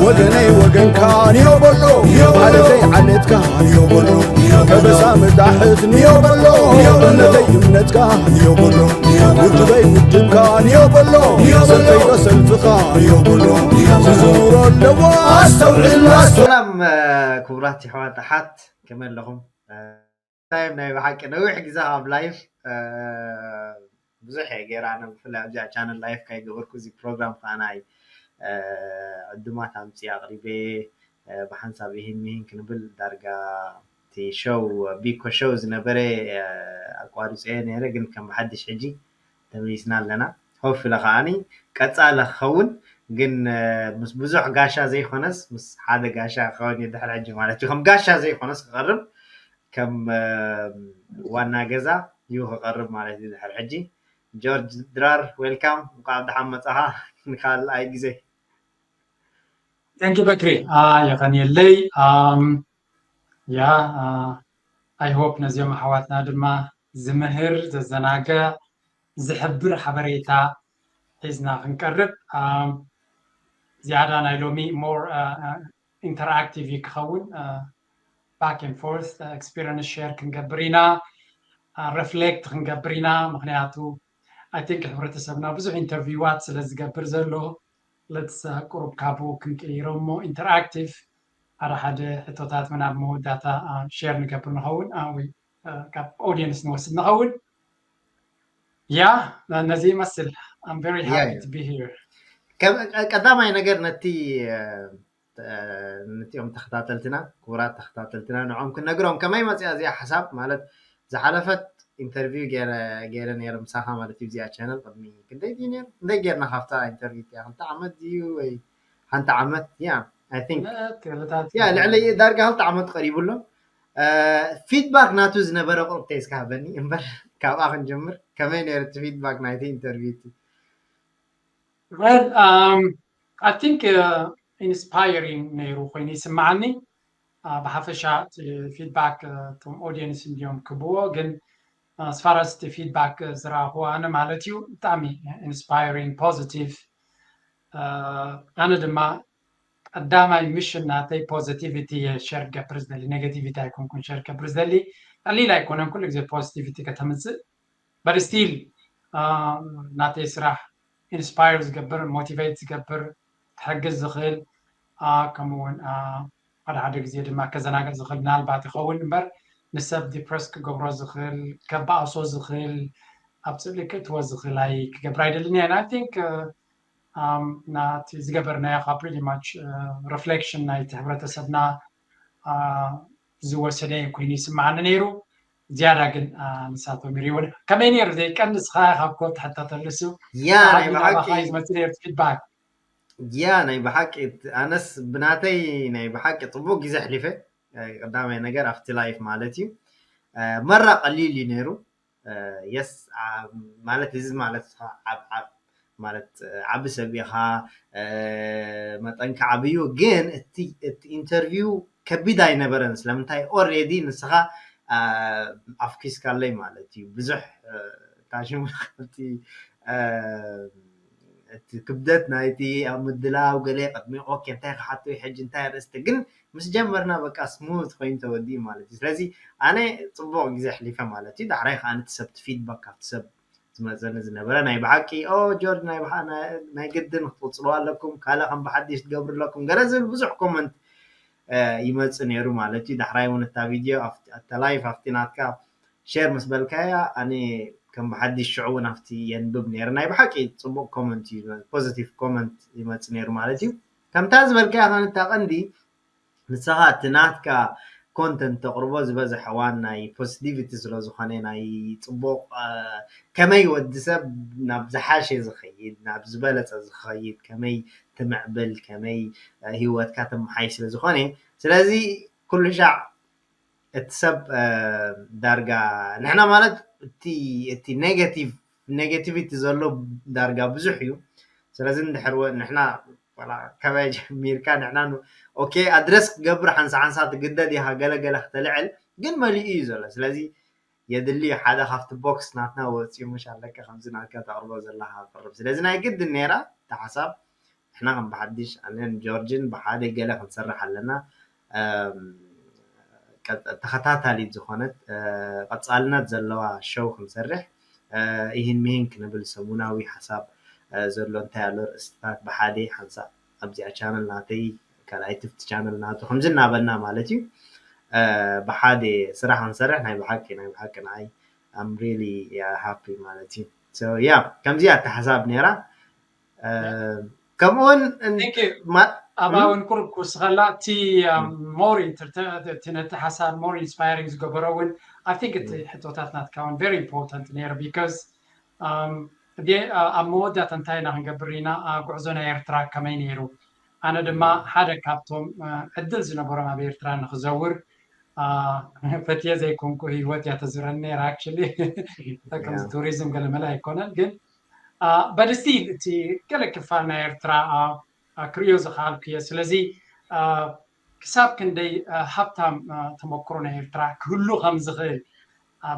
ወገነይ ወገንካ ንዮ በሎ፣ ዓሌተይ ዓሌትካ ንዮ በሎ፣ ከበሳ ምጣሕስ ንዮ በሎ፣ እምነተይ እምነትካ ንዮ በሎ፣ ውድበይ ውድብካ ንዮ በሎ፣ ሰልፈይ ሰልፍኻ ንዮ በሎ፣ ዝዝውሮ ኣለዎ ኣስተውዕል ኣስተውዕል። ሰላም ክቡራት የሕዋት ኣሓት፣ ከመይ ኣለኹም? ታይም ናይ ብሓቂ ነዊሕ ግዜ ካብ ላይፍ ብዙሕ እየ ገይረ ኣነ ብፍላይ ኣብዚኣ ቻነል ላይፍ ካይገበርኩ እዚ ፕሮግራም ከዓ ናይ ዕዱማት ኣምፅእ ኣቕሪበ ብሓንሳብ ይህን ምሂን ክንብል ዳርጋ እቲ ሾው ቢኮ ሾው ዝነበረ ኣቋሪፀዮ ነይረ ግን ከም ብሓድሽ ሕጂ ተመሊስና ኣለና። ሆፍለ ከዓኒ ቀፃለ ክኸውን ግን ምስ ብዙሕ ጋሻ ዘይኮነስ ምስ ሓደ ጋሻ ክኸውን እዩ ድሕሪ ሕጂ ማለት እዩ ከም ጋሻ ዘይኮነስ ክቐርብ ከም ዋና ገዛ እዩ ክቐርብ ማለት እዩ ድሕሪ ሕጂ። ጆርጅ ድራር ዌልካም፣ እንኳዕ ብደሓን መፃኻ ንካልኣይ ግዜ። Thank you በክሪ። የቐንየለይ። ያ I hope ነዚኦም ኣሕዋትና ድማ ዝምህር ዘዘናግዕ ዝሕብር ሓበሬታ ሒዝና ክንቀርብ። ዝያዳ ናይ ሎሚ more interactive እዩ ክኸውን። Back and forth experience share ክንገብር ኢና፣ reflect ክንገብር ኢና። ምክንያቱ I think ሕብረተሰብና ብዙሕ ኢንተርቪዋት ስለ ዝገብር ዘሎ let's ቁሩብ ካብኡ ክንቅይሮ እሞ interactive ሓደ ሓደ ሕቶታት ምናብ መወዳእታ share ንገብር ንኸውን ወይ ካብ audience ንወስድ ንኸውን። ያ ነዚ ይመስል። I'm very happy to be here። ቀዳማይ ነገር ነቲ ነቲኦም ተኸታተልትና ክቡራት ተኸታተልትና ንዖም ክነግሮም ከመይ መፅያ እዚኣ ሓሳብ ማለት ዝሓለፈት ኢንተርቪው ገይረ ነይረ ምሳኻ ማለት እዩ እዚኣ ቻነል ቅድሚ ክንደይ ድዩ ነይሩ ክንደይ ገይርና ካብታ ኢንተርቪው እቲኣ ክልተ ዓመት ድዩ ወይ ሓንቲ ዓመት ያ I think ያ ልዕሊ ዳርጋ ክልተ ዓመት ቀሪቡ ኣሎ። ፊድባክ ናቱ ዝነበረ ቁርብ ተይስካ ሃበኒ እምበር ካብኣ ክንጀምር ከመይ ነይሩ እቲ ፊድባክ ናይቲ ኢንተርቪው እቲ? Well, um, I think uh, inspiring ነይሩ ኮይኑ ይስምዓኒ። ብሓፈሻ ፊድባክ እቶም ኦዲየንስ እንዲዮም ክብዎ ግን as far as ፊድባክ ዝረኣኽዎ ኣነ ማለት እዩ ብጣዕሚ inspiring positive። ኣነ ድማ ቀዳማይ ሚሽን ናተይ positivity እየ ሸር ገብር ዝደሊ፣ negativity ኣይኮንኩን ሸር ገብር ዝደሊ። ቀሊል ኣይኮነን ኩሉ ግዜ positivity ከተምፅእ but still ናተይ ስራሕ inspire ዝገብር motivate ዝገብር ክሕግዝ ዝኽእል ከምኡ እውን ሓደ ሓደ ግዜ ድማ ከዘናግዕ ዝኽእል ምናልባት ይኸውን እምበር ንሰብ depress ክገብሮ ዝኽእል ከባእሶ ዝኽእል ኣብ ፅልኢ ክእትዎ ዝኽእል ኣይ ክገብር ኣይደልን እየ። I think ናቲ ዝገበርናዮ ካብ pretty much reflection ናይቲ ሕብረተሰብና ዝወሰደ ኮይኑ ይስምዓኒ ነይሩ። ዝያዳ ግን ንሳቶም ይሪእዎ። ከመይ ነይሩ ዘይቀንስ ኸዓ ካብ ኮ ትሕተተሉ እሱ ያ ናይ ብሓቂ ዝመፅእ ነይሩ feedback። ያ ናይ ብሓቂ ኣነስ ብናተይ ናይ ብሓቂ ፅቡቅ ግዜ ኣሕሊፈ። ቀዳማይ ነገር ኣብቲ ላይፍ ማለት እዩ መራ ቀሊል እዩ ነይሩ። የስ ማለት እዚ ማለት ማለት ዓቢ ሰብ ኢኻ መጠንካ ዓብዩ ግን እቲ ኢንተርቪው ከቢድ ኣይነበረን ስለምንታይ already ንስኻ ኣፍኪስካለይ ማለት እዩ ብዙሕ ታሽሙ ካብቲ እቲ ክብደት ናይቲ ኣብ ምድላው ገለ ቅድሚ ኦኬ እንታይ ክሓቶ ሕጂ እንታይ ርእስቲ ግን ምስ ጀመርና በቃ smooth ኮይኑ ተወዲኡ ማለት እዩ ስለዚ ኣነ ፅቡቅ ግዜ ኣሕሊፈ ማለት እዩ ዳሕራይ ከዓ ነቲ ሰብ feedback ካብቲ ሰብ ዝመፀኒ ዝነበረ ናይ ብሓቂ ኦ ጆርጅ ናይ ግድን ክትቅፅልዎ ኣለኩም ካልእ ከም ብሓድሽ ትገብሩ ኣለኩም ገለ ዝብል ብዙሕ comment ይመፅእ ነይሩ ማለት እዩ ዳሕራይ እውን እታ ቪድዮ እታ live ኣብቲ ናትካ share ምስ በልካያ ኣነ ከም ብሓድሽ ሽዑ እውን ኣብቲ የንብብ ነይረ ናይ ብሓቂ ፅቡቅ comment እዩ positive comment ይመፅእ ነይሩ ማለት እዩ ከምታ ዝበልካያ ከነታ ቀንዲ ንስኻ እቲ ናትካ content ተቕርቦ ዝበዝሐ እዋን ናይ positivity ስለ ዝኾነ ናይ ፅቡቕ ከመይ ወዲ ሰብ ናብ ዝሓሸ ዝኸይድ ናብ ዝበለፀ ዝኸይድ ከመይ ትምዕብል ከመይ ሂወትካ ተመሓይሽ ስለ ዝኾነ ስለዚ ኩሉ ሻዕ እቲ ሰብ ዳርጋ ንሕና ማለት እቲ negative negativity ዘሎ ዳርጋ ብዙሕ እዩ ስለዚ እንድሕር ንሕና ካበይ ጀሚርካ ንሕና okay address ክትገብር ሓንሳ ሓንሳ ትግደድ ኢኻ ገለገለ ክተልዕል ግን መሊኡ እዩ ዘሎ ስለዚ የድሊ ሓደ ካብቲ box ናትና ወፂኡ ምሽ ኣለካ ከምዚ ናትካ ተቕርቦ ዘለካ ቅርብ ስለዚ ናይ ግድን ነይራ እቲ ሓሳብ ንሕና ከም ብሓድሽ ኣነን ጆርጅን ብሓደ ገለ ክንሰርሕ ኣለና። ተኸታታሊት ዝኾነት ቀፃልነት ዘለዋ ሸው ክንሰርሕ ይህን ምሂን ክንብል ሰሙናዊ ሓሳብ ዘሎ እንታይ ኣሎ ርእስትታት ብሓደ ሓንሳእ ኣብዚኣ ቻነል ናተይ ካልኣይቲ ቻነል ናቱ ከምዚ እናበልና ማለት እዩ። ብሓደ ስራሕ ክንሰርሕ ናይ ብሓቂ ናይ ብሓቂ ንዓይ I'm really happy ማለት እዩ። ያ ከምዚ ኣተሓሳብ ነራ ከምኡውን ኣብኣ እውን ቁርብ ክውስኸላ እቲ ሞር ነቲ ሓሳብ ሞር ኢንስፓይሪንግ ዝገበሮ እውን I think እቲ ሕቶታት ናትካ እውን very important ነይሩ because ኣብ መወዳእታ እንታይ ኢና ክንገብር ኢና ጉዕዞ ናይ ኤርትራ ከመይ ነይሩ ኣነ ድማ ሓደ ካብቶም ዕድል ዝነበሮም ኣብ ኤርትራ ንክዘውር ፈትየ ዘይኮንኩ ህይወት እያ ተዝረኒ ነራ actually ከምዚ ቱሪዝም ገለመለ ኣይኮነን ግን but still እቲ ገለ ክፋል ናይ ኤርትራ ክርእዮ ዝኸኣልኩ እየ ስለዚ ክሳብ ክንደይ ሃብታም ተመክሮ ናይ ኤርትራ ክህሉ ከም ዝኽእል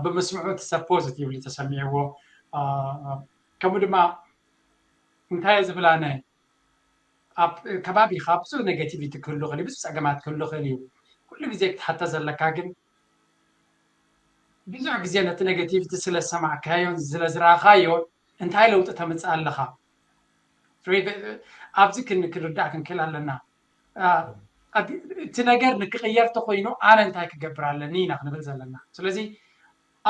ብምስምዑ እቲ ሰብ positively ተሰሚዕዎ ከምኡ ድማ እንታይ ዝብል ኣነ ኣብ ከባቢኻ ብዙ negativity ክህሉ ክእል ብዙ ፀገማት ክህሉ ክእል እዩ ኩሉ ግዜ ክትሓተ ዘለካ ግን ብዙሕ ግዜ ነቲ negativity ስለ ዝሰማዕካዮን ስለ ዝረኣኻዮን እንታይ ለውጢ ተምፅእ ኣለኻ ኣብዚ ክንርዳእ ክንክእል ኣለና እቲ ነገር ንክቅየር ተኮይኑ ኣነ እንታይ ክገብር ኣለኒ ኢና ክንብል ዘለና ስለዚ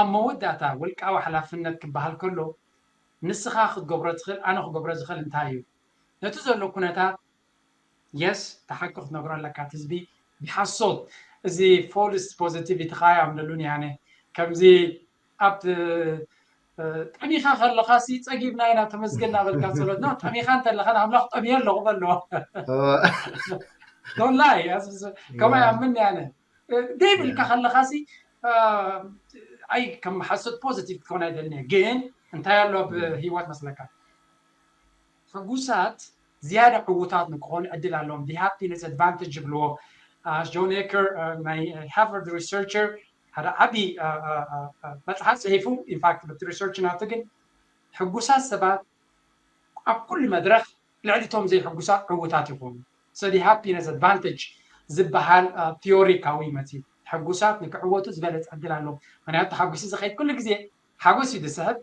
ኣብ መወዳእታ ውልቃዊ ሓላፍነት ክበሃል ከሎ ንስኻ ክትገብሮ ትኽእል ኣነ ክገብሮ ዝኽእል እንታይ እዩ ነቲ ዘሎ ኩነታት የስ ተሓቂ ክትነግሮ ኣለካ ህዝቢ ብሓሶት እዚ false positivity ኻያ ምንሉን ያነ ከምዚ ኣብ ጠሚኻ ከለኻ ሲ ፀጊብና ኢና ተመስገን እናበልካ ፀሎት ነው ጠሚኻ እንተለኻ ንኣምላኽ ጠሚየ ኣለኹ በለዎ ዶላይ ከምኡ ያምን ያነ ደይብልካ ከለኻ ሲ ኣይ ከም ሓሶት positive ክኾን ኣይደልኒ ግን እንታይ ኣሎ ኣብ ህይወት መስለካ ሕጉሳት ዝያዳ ዕዉታት ንክኾኑ ዕድል ኣለዎም the happiness advantage ይብልዎ ጆን ኤከር ናይ ሃርቨርድ researcher ሓደ ዓብዪ መፅሓፍ ፅሒፉ ኢንፋክት በቲ research ናቱ ግን ሕጉሳት ሰባት ኣብ ኩሉ መድረክ ልዕሊቶም ዘይሕጉሳት ዕዉታት ይኾኑ so the happiness advantage ዝበሃል theory ካብኡ ይመፅእ እዩ ሕጉሳት ንክዕወቱ ዝበለፀ ዕድል ኣለዎም ምክንያቱ ተሓጒሱ ዝኸይድ ኩሉ ግዜ ሓጎስ እዩ ዝስሕብ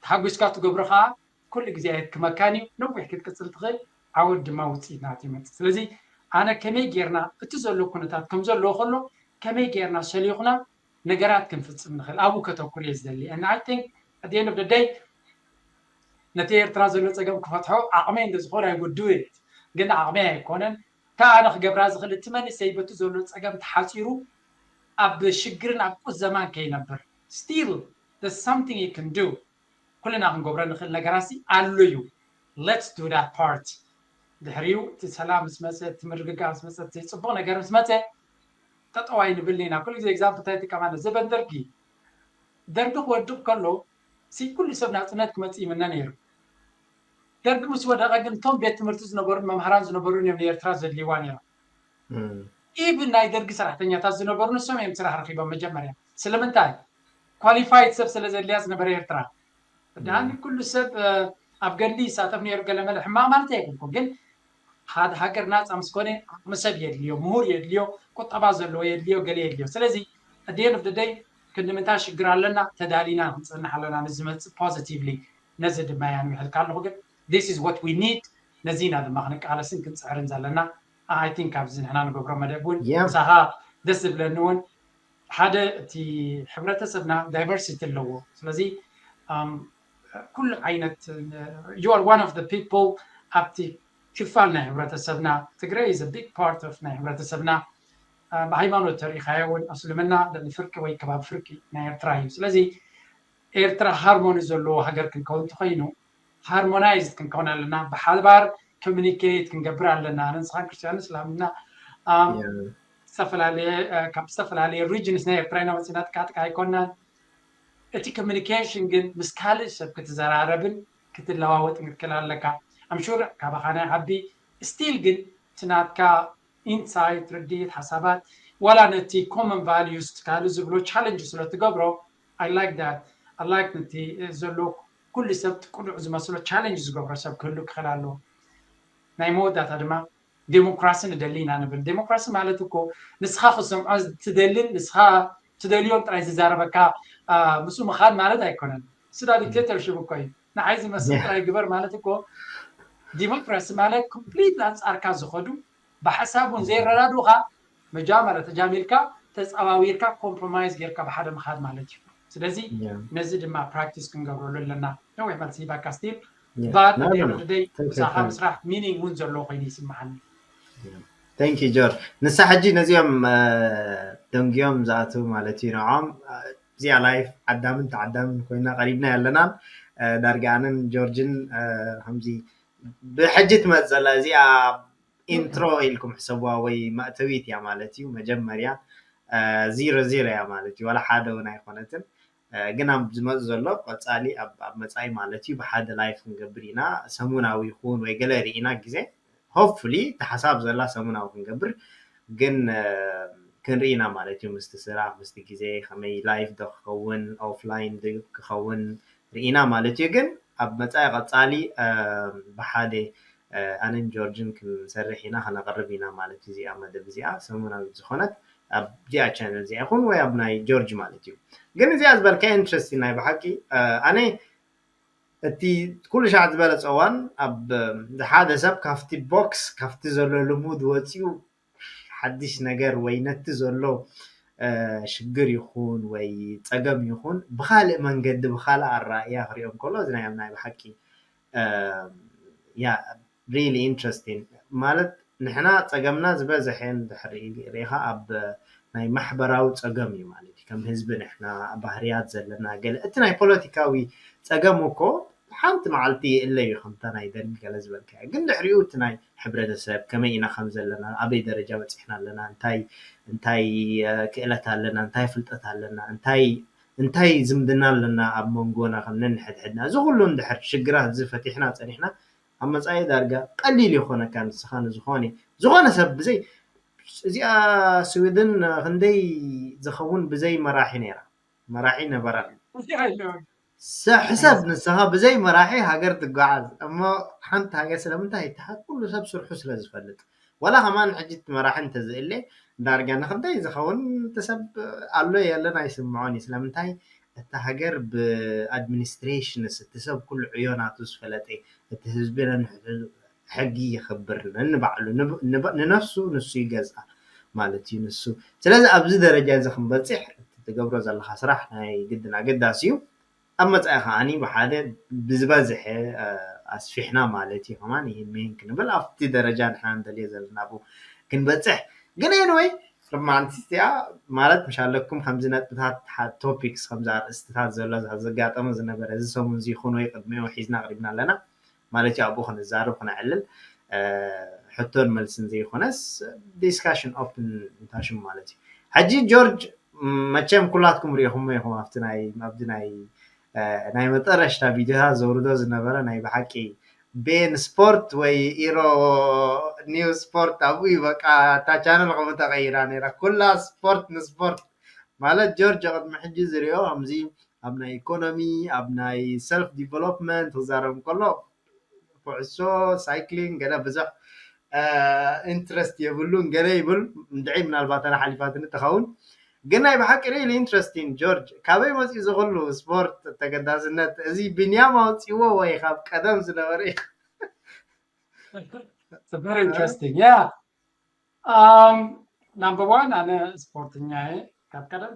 ተሓጒስካ ትገብሮ ከዓ ኩሉ ግዜ ኣየድክመካን እዩ ነዊሕ ክትቅፅል ትኽእል ዓወት ድማ ውፅኢት ናት ይመፅእ ስለዚ ኣነ ከመይ ጌርና እቲ ዘሎ ኩነታት ከም ዘለዎ ከሎ ከመይ ጌርና ሰሊኹና ነገራት ክንፍፅም ንኽእል ኣብኡ ከተኩር እየ ዝደሊ and I think at the end of the day ነቲ ኤርትራ ዘሎ ፀገም ክፈትሖ ዓቕመይ እንተዝኾነ ኣይጉድው ግን ዓቕመይ ኣይኮነን ከኣ ኣነ ክገብራ ዝኽእል እቲ መንእሰይ በቲ ዘሎ ፀገም ተሓፂሩ ኣብ ሽግርን ኣብ ቁዘማን ከይነብር still there's something you can do ኩልና ክንገብሮ ንኽእል ነገራት ኣሎ እዩ let's do that part ድሕሪኡ እቲ ሰላም ምስ መፀ እቲ ምርግጋእ ምስ መፀ እቲ ፅቡቕ ነገር ምስ መፀ ጠጠው ኣይንብልን ኢና ኩሉ ግዜ example እንታይ ይጥቀም ኣነ ዘበን ደርጊ ደርጊ ክወድቕ ከሎ ሲ ኩሉ ሰብ ናፅነት ክመፅእ ይምነ ነይሩ ደርጊ ምስ ወደቐ ግን እቶም ቤት ትምህርቲ ዝነበሩን መምሃራን ዝነበሩን እዮም ንኤርትራ ዘድልይዋ ነይሮም even ናይ ደርጊ ሰራሕተኛታት ዝነበሩ ንሶም እዮም ስራሕ ረኪቦም መጀመርያ ስለምንታይ qualified ሰብ ስለ ዘድልያ ዝነበረ ኤርትራ ደሃኒ ኩሉ ሰብ ኣብ ገድሊ ይሳተፍ ነይሩ ገለመለ ሕማቅ ማለት ኣይኮንኩን ግን ሓደ ሃገር ናፃ ምስ ኮነ ዓቕሚ ሰብ የድልዮ ምሁር የድልዮ ቁጠባ ዘለዎ የድልዮ ገለ የድልዮ ስለዚ at the end of the day ክንዲ ምንታይ ሽግር ኣለና ተዳሊና ክንፀንሕ ኣለና ንዝመፅእ positively ነዚ ድማ እያ ንምሕልካ ኣለኹ ግን this is what we need ነዚ ኢና ድማ ክንቃለስን ክንፅዕርን ዘለና I think ኣብዚ ንሕና ንገብሮ መደብ እውን ምሳኻ ደስ ዝብለኒ እውን ሓደ እቲ ሕብረተሰብና diversity ኣለዎ ስለዚ ኩሉ ዓይነት you are one of the people ኣብቲ ክፋል ናይ ሕብረተሰብና ትግራይ is a big part of ናይ ሕብረተሰብና ብሃይማኖት ተሪኢኻዮ እውን እስልምና ልዕሊ ፍርቂ ወይ ከባቢ ፍርቂ ናይ ኤርትራ እዩ ስለዚ ኤርትራ ሃርሞኒ ዘለዎ ሃገር ክንከውን እንተኮይኑ harmonized ክንከውን ኣለና ብሓባር communicate ክንገብር ኣለና ኣነ ንስኻን ክርስትያን እስላምና ዝተፈላለየ ካብ ዝተፈላለየ regions ናይ ኤርትራ ኢና መፂና ጥቃጥቃ ኣይኮናን እቲ communication ግን ምስ ካልእ ሰብ ክትዘራረብን ክትለዋወጥን ክትክእል ኣለካ I'm sure ካባኻ ናይ ዓቢ still ግን እቲ ናትካ insight ርድኢት ሓሳባት ዋላ ነቲ common values ካልእ ዝብሎ challenge ስለ ትገብሮ I like that I like ነቲ ዘሎ ኩሉ ሰብ ቅኑዕ ዝመስሎ challenge ዝገብሮ ሰብ ክህሉ ክኽእል ኣለዎ ናይ መወዳእታ ድማ ዴሞክራሲ ንደሊ ኢና ንብል። ዴሞክራሲ ማለት እኮ ንስኻ ክሰምዖ ትደልን ንስኻ ትደልዮን ጥራይ ዝዛረበካ ምስኡ ምኻድ ማለት ኣይኮነን። ስዳ ዲክቴተርሽፕ እኮ እዩ። ንዓይ ዝመስል ጥራይ ግበር ማለት እኮ ዲሞክራሲ ማለት ኮምፕሊት ኣንጻርካ ዝኸዱ ብሓሳብ እውን ዘይረዳድኡኻ መጃመርያ ተጃሚልካ ተፃዋዊርካ ኮምፕሮማይዝ ጌርካ ብሓደ ምኻድ ማለት እዩ። ስለዚ ነዚ ድማ ፕራክቲስ ክንገብረሉ ኣለና። ነዊሕ መልሲ ሂባካ ስቲል ባት ደይ ብሳኻ ምስራሕ ሚኒንግ እውን ዘለዎ ኮይኑ ይስምዓኒ። Thank you ጆርጅ። ንሳ ሕጂ ነዚኦም ደንጊዮም ዝኣትው ማለት እዩ ንዖም እዚኣ ላይፍ ዓዳምን ተዓዳምን ኮይና ቀሪብና ኣለናን ዳርጋ ኣነን ጆርጅን ከምዚ ብሕጂ ትመፅእ ዘላ እዚኣ ኢንትሮ ኢልኩም ሕሰብዋ ወይ መእተዊት እያ ማለት እዩ። መጀመርያ ዚሮ ዚሮ እያ ማለት እዩ። ዋላ ሓደ እውን ኣይኮነትን። ግን ኣብ ዝመፅ ዘሎ ቀፃሊ ኣብ መፃኢ ማለት እዩ ብሓደ ላይፍ ክንገብር ኢና። ሰሙናዊ ይኹን ወይ ገለ ርኢና ግዜ ሆፕፉሊ ተሓሳብ ዘላ ሰሙናዊ ክንገብር ግን ክንርኢ ኢና ማለት እዩ። ምስቲ ስራሕ ምስቲ ግዜ ከመይ ላይፍ ዶ ክኸውን ኦፍላይን ዶ ክኸውን ርኢና ማለት እዩ። ግን ኣብ መፃኢ ቀፃሊ ብሓደ ኣነን ጆርጅን ክንሰርሕ ኢና ከነቕርብ ኢና ማለት እዩ። እዚኣ መደብ እዚኣ ሰሙናዊት ዝኾነት ኣብዚኣ ቻነል እዚኣ ይኹን ወይ ኣብ ናይ ጆርጅ ማለት እዩ። ግን እዚኣ ዝበልካ ኢንትረስቲንግ ናይ ብሓቂ ኣነ እቲ ኩሉ ሻዕ ዝበለፀ እዋን ኣብ ሓደ ሰብ ካብቲ ቦክስ ካብቲ ዘሎ ልሙድ ወፂኡ ሓድሽ ነገር ወይ ነቲ ዘሎ ሽግር ይኹን ወይ ፀገም ይኹን ብካልእ መንገዲ ብካልእ ኣራእያ ክሪኦ እንከሎ እዚ ናይ ናይ ብሓቂ ያ ሪሊ ኢንትረስቲንግ ማለት ንሕና ፀገምና ዝበዝሐ እንድሕር ሪኢኻ ኣብ ናይ ማሕበራዊ ፀገም እዩ ማለት እዩ። ከም ህዝቢ ንሕና ባህርያት ዘለና ገለ እቲ ናይ ፖለቲካዊ ፀገም እኮ ሓንቲ መዓልቲ ይእለ እዩ ከምታ ናይ ደርጊ ገለ ዝበልካ ግን ድሕሪኡ እቲ ናይ ሕብረተሰብ ከመይ ኢና ከም ዘለና ኣበይ ደረጃ በፂሕና ኣለና እንታይ እንታይ ክእለት ኣለና እንታይ ፍልጠት ኣለና እንታይ እንታይ ዝምድና ኣለና ኣብ መንጎና ከም ነንሕድሕድና እዚ ኩሉ እንድሕር ሽግራት እዚ ፈቲሕና ፀኒሕና ኣብ መፃኢ ዳርጋ ቀሊል ይኾነካ ንስኻ ንዝኾነ ዝኾነ ሰብ ብዘይ እዚኣ ስዊድን ክንደይ ዝኸውን ብዘይ መራሒ ነይራ መራሒ ነበራ ሕሰብ ንስኻ ብዘይ መራሒ ሃገር ትጓዓዝ እሞ ሓንቲ ሃገር ስለምንታይ ይተሓት ኩሉ ሰብ ስርሑ ስለዝፈልጥ ዋላ ከማን ሕጂ መራሒ እንተዝእለ ዳርጋ ንክንደይ ዝኸውን እቲ ሰብ ኣሎ የለን ኣይስምዖን እዩ ስለምንታይ እታ ሃገር ብኣድሚኒስትሬሽንስ እቲ ሰብ ኩሉ ዕዮ ናቱ ዝፈለጠ እቲ ህዝቢ ነንሕድሕዱ ሕጊ የኽብር ነንባዕሉ ንነፍሱ ንሱ ይገዝኣ ማለት እዩ ንሱ ስለዚ ኣብዚ ደረጃ እዚ ክንበፅሕ እቲ ትገብሮ ዘለካ ስራሕ ናይ ግድን ኣገዳሲ እዩ ኣብ መፃኢ ከዓኒ ብሓደ ብዝበዝሐ ኣስፊሕና ማለት እዩ ከማን ይህን ምሂን ክንብል ኣብቲ ደረጃ ንሕና ንደልዮ ዘለና ብኡ ክንበፅሕ ግን ኤንወይ ርማንቲ እቲኣ ማለት ምሽ ኣለኩም ከምዚ ነጥብታት ቶፒክስ ከምዚ ኣርእስትታት ዘሎ ዘጋጠመ ዝነበረ እዚ ሰሙን እዚ ይኹን ወይ ቅድሚኡ ሒዝና ኣቅሪብና ኣለና ማለት እዩ ኣብኡ ክንዛረብ ክነዕልል ሕቶን መልስን ዘይኮነስ ዲስካሽን ኦፕን ኢንታሽን ማለት እዩ ሕጂ ጆርጅ መቸም ኩላትኩም ሪኢኹሞ ኢኹም ኣብቲ ናይ ኣብዚ ናይ ናይ መጠረሽታ ቪድዮታት ዘውርዶ ዝነበረ ናይ ብሓቂ ቤን ስፖርት ወይ ኢሮ ኒው ስፖርት ኣብኡ እዩ በቃ እታ ቻነል ከምኡ ተቀይራ ነይራ ኩላ ስፖርት ንስፖርት ማለት ጆርጅ ቅድሚ ሕጂ ዝሪኦ ከምዚ ኣብ ናይ ኢኮኖሚ ኣብ ናይ ሰልፍ ዲቨሎፕመንት ክዛረብ ከሎ ኩዕሶ ሳይክሊንግ ገለ ብዙሕ ኢንትረስት የብሉን ገለ ይብል እንድዒ ምናልባት ኣነ ሓሊፋትኒ ትኸውን ግን ናይ ብሓቂ ሪሊ ኢንትረስቲንግ ጆርጅ ካበይ መፅኡ ዝኽሉ ስፖርት ተገዳስነት እዚ ብንያም ኣውፅዎ ወይ ካብ ቀደም ዝነበረ very interesting yeah um number one ኣነ ስፖርተኛ እየ ካብ ቀደም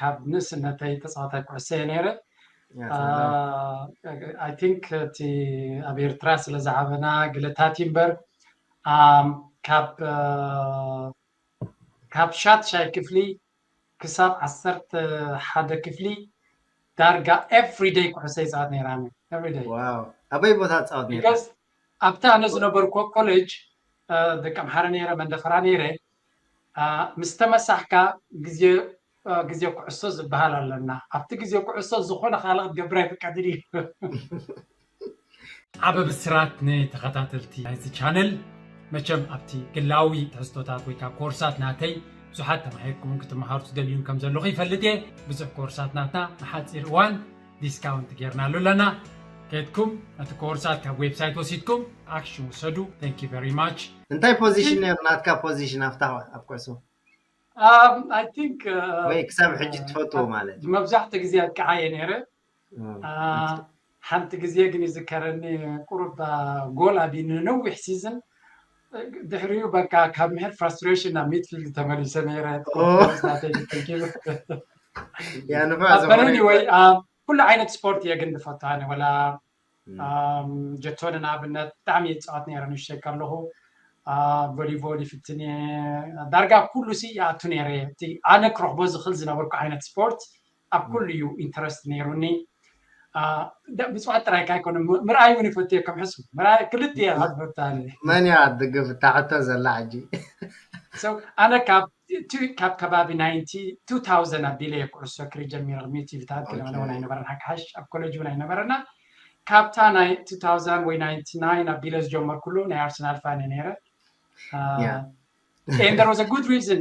ካብ ንእስነተይ ተፃዋታይ ኩዕሶ እየ ነይረ I think እቲ ኣብ ኤርትራ ስለ ዝዓበና ግለታት እዩ እምበር ካብ ካብ ሻትሻይ ክፍሊ ክሳብ ዓሰርተ ሓደ ክፍሊ ዳርጋ everyday ኩዕሶ ይፃወት ነይራ everyday ኣበይ ቦታ ትፃወት ነይራ ኣብቲ ኣነ ዝነበርኩ ኮሌጅ ደቂ ኣምሓረ ነይረ መንደፈራ ነይረ ምስ ተመሳሕካ ግዜ ግዜ ኩዕሶ ዝበሃል ኣለና ኣብቲ ግዜ ኩዕሶ ዝኾነ ካልእ ክትገብር ኣይፍቀድን እዩ ዓበ ብስራት ንተኸታተልቲ ናይዚ ቻነል መቸም ኣብቲ ግላዊ ትሕዝቶታት ወይ ከዓ ኮርሳት ናተይ ብዙሓት ተማሂርኩም ክትመሃሩ ትደልዩን ከም ዘለኹ ይፈልጥ እየ ብዙሕ ኮርሳት ናትና ንሓፂር እዋን ዲስካውንት ጌርናሉ ኣለና ከድኩም ነቲ ኮርሳት ካብ ዌብሳይት ወሲድኩም ኣክሽን ውሰዱ። Thank you very much። እንታይ ፖዚሽን ነይሩ ናትካ ፖዚሽን ኣብታ ኣብ ኩዕሶ? Um, I think ወይ ክሳብ ሕጂ ትፈትዎ ማለት እዩ? መብዛሕትኡ ግዜ ኣጥቃዓየ ነይረ። ሓንቲ ግዜ ግን ይዝከረኒ፣ ቁሩብ ጎል ኣቢኒ ነዊሕ ሲዝን፣ ድሕሪኡ በቃ ካብ ምሕድ ፍራስትሬሽን ናብ ሚድፊልድ ተመሊሰ ነይረ። ኦ። ናተይ ትንኪ ያ ንፋዕ But ዝኾነ anyway, ኩሉ ዓይነት ስፖርት እየ ግን ዝፈቱ ኣነ፣ ወላ ጀቶኒ ንኣብነት ብጣዕሚ እየ ዝፃወት ነይረ ንእሽተይ ከለኹ። ቮሊቮል ይፍትን እየ፣ ዳርጋ ኩሉ ሲ ይኣቱ ነይረ። እቲ ኣነ ክረኽቦ ዝኽእል ዝነበርኩ ዓይነት ስፖርት ኣብ ኩሉ እዩ ኢንተረስት ነይሩኒ። ምፅዋት ጥራይ ካይኮነ፣ ምርኣይ እውን ይፈትየ ከም ሕሱ ምርኣይ ክልት እየ ዝፈታኒ። መን እያ ትድግፍ እታ ሕቶ ዘላ ሕጂ? ኣነ ካብ ከባቢ two thousand ኣቢለ እየ ኩዕሶ እግሪ ጀሚረ። ቅድሚ ቲቪታት ገለመለ እውን ኣይነበረና፣ ክሓሽ ኣብ ኮሌጅ እውን ኣይነበረና። ካብታ ናይ two thousand ወይ ninety nine ኣቢለ ዝጀመርኩሉ ናይ ኣርሰናል ፋን እየ ነይረ። And there was a good reason,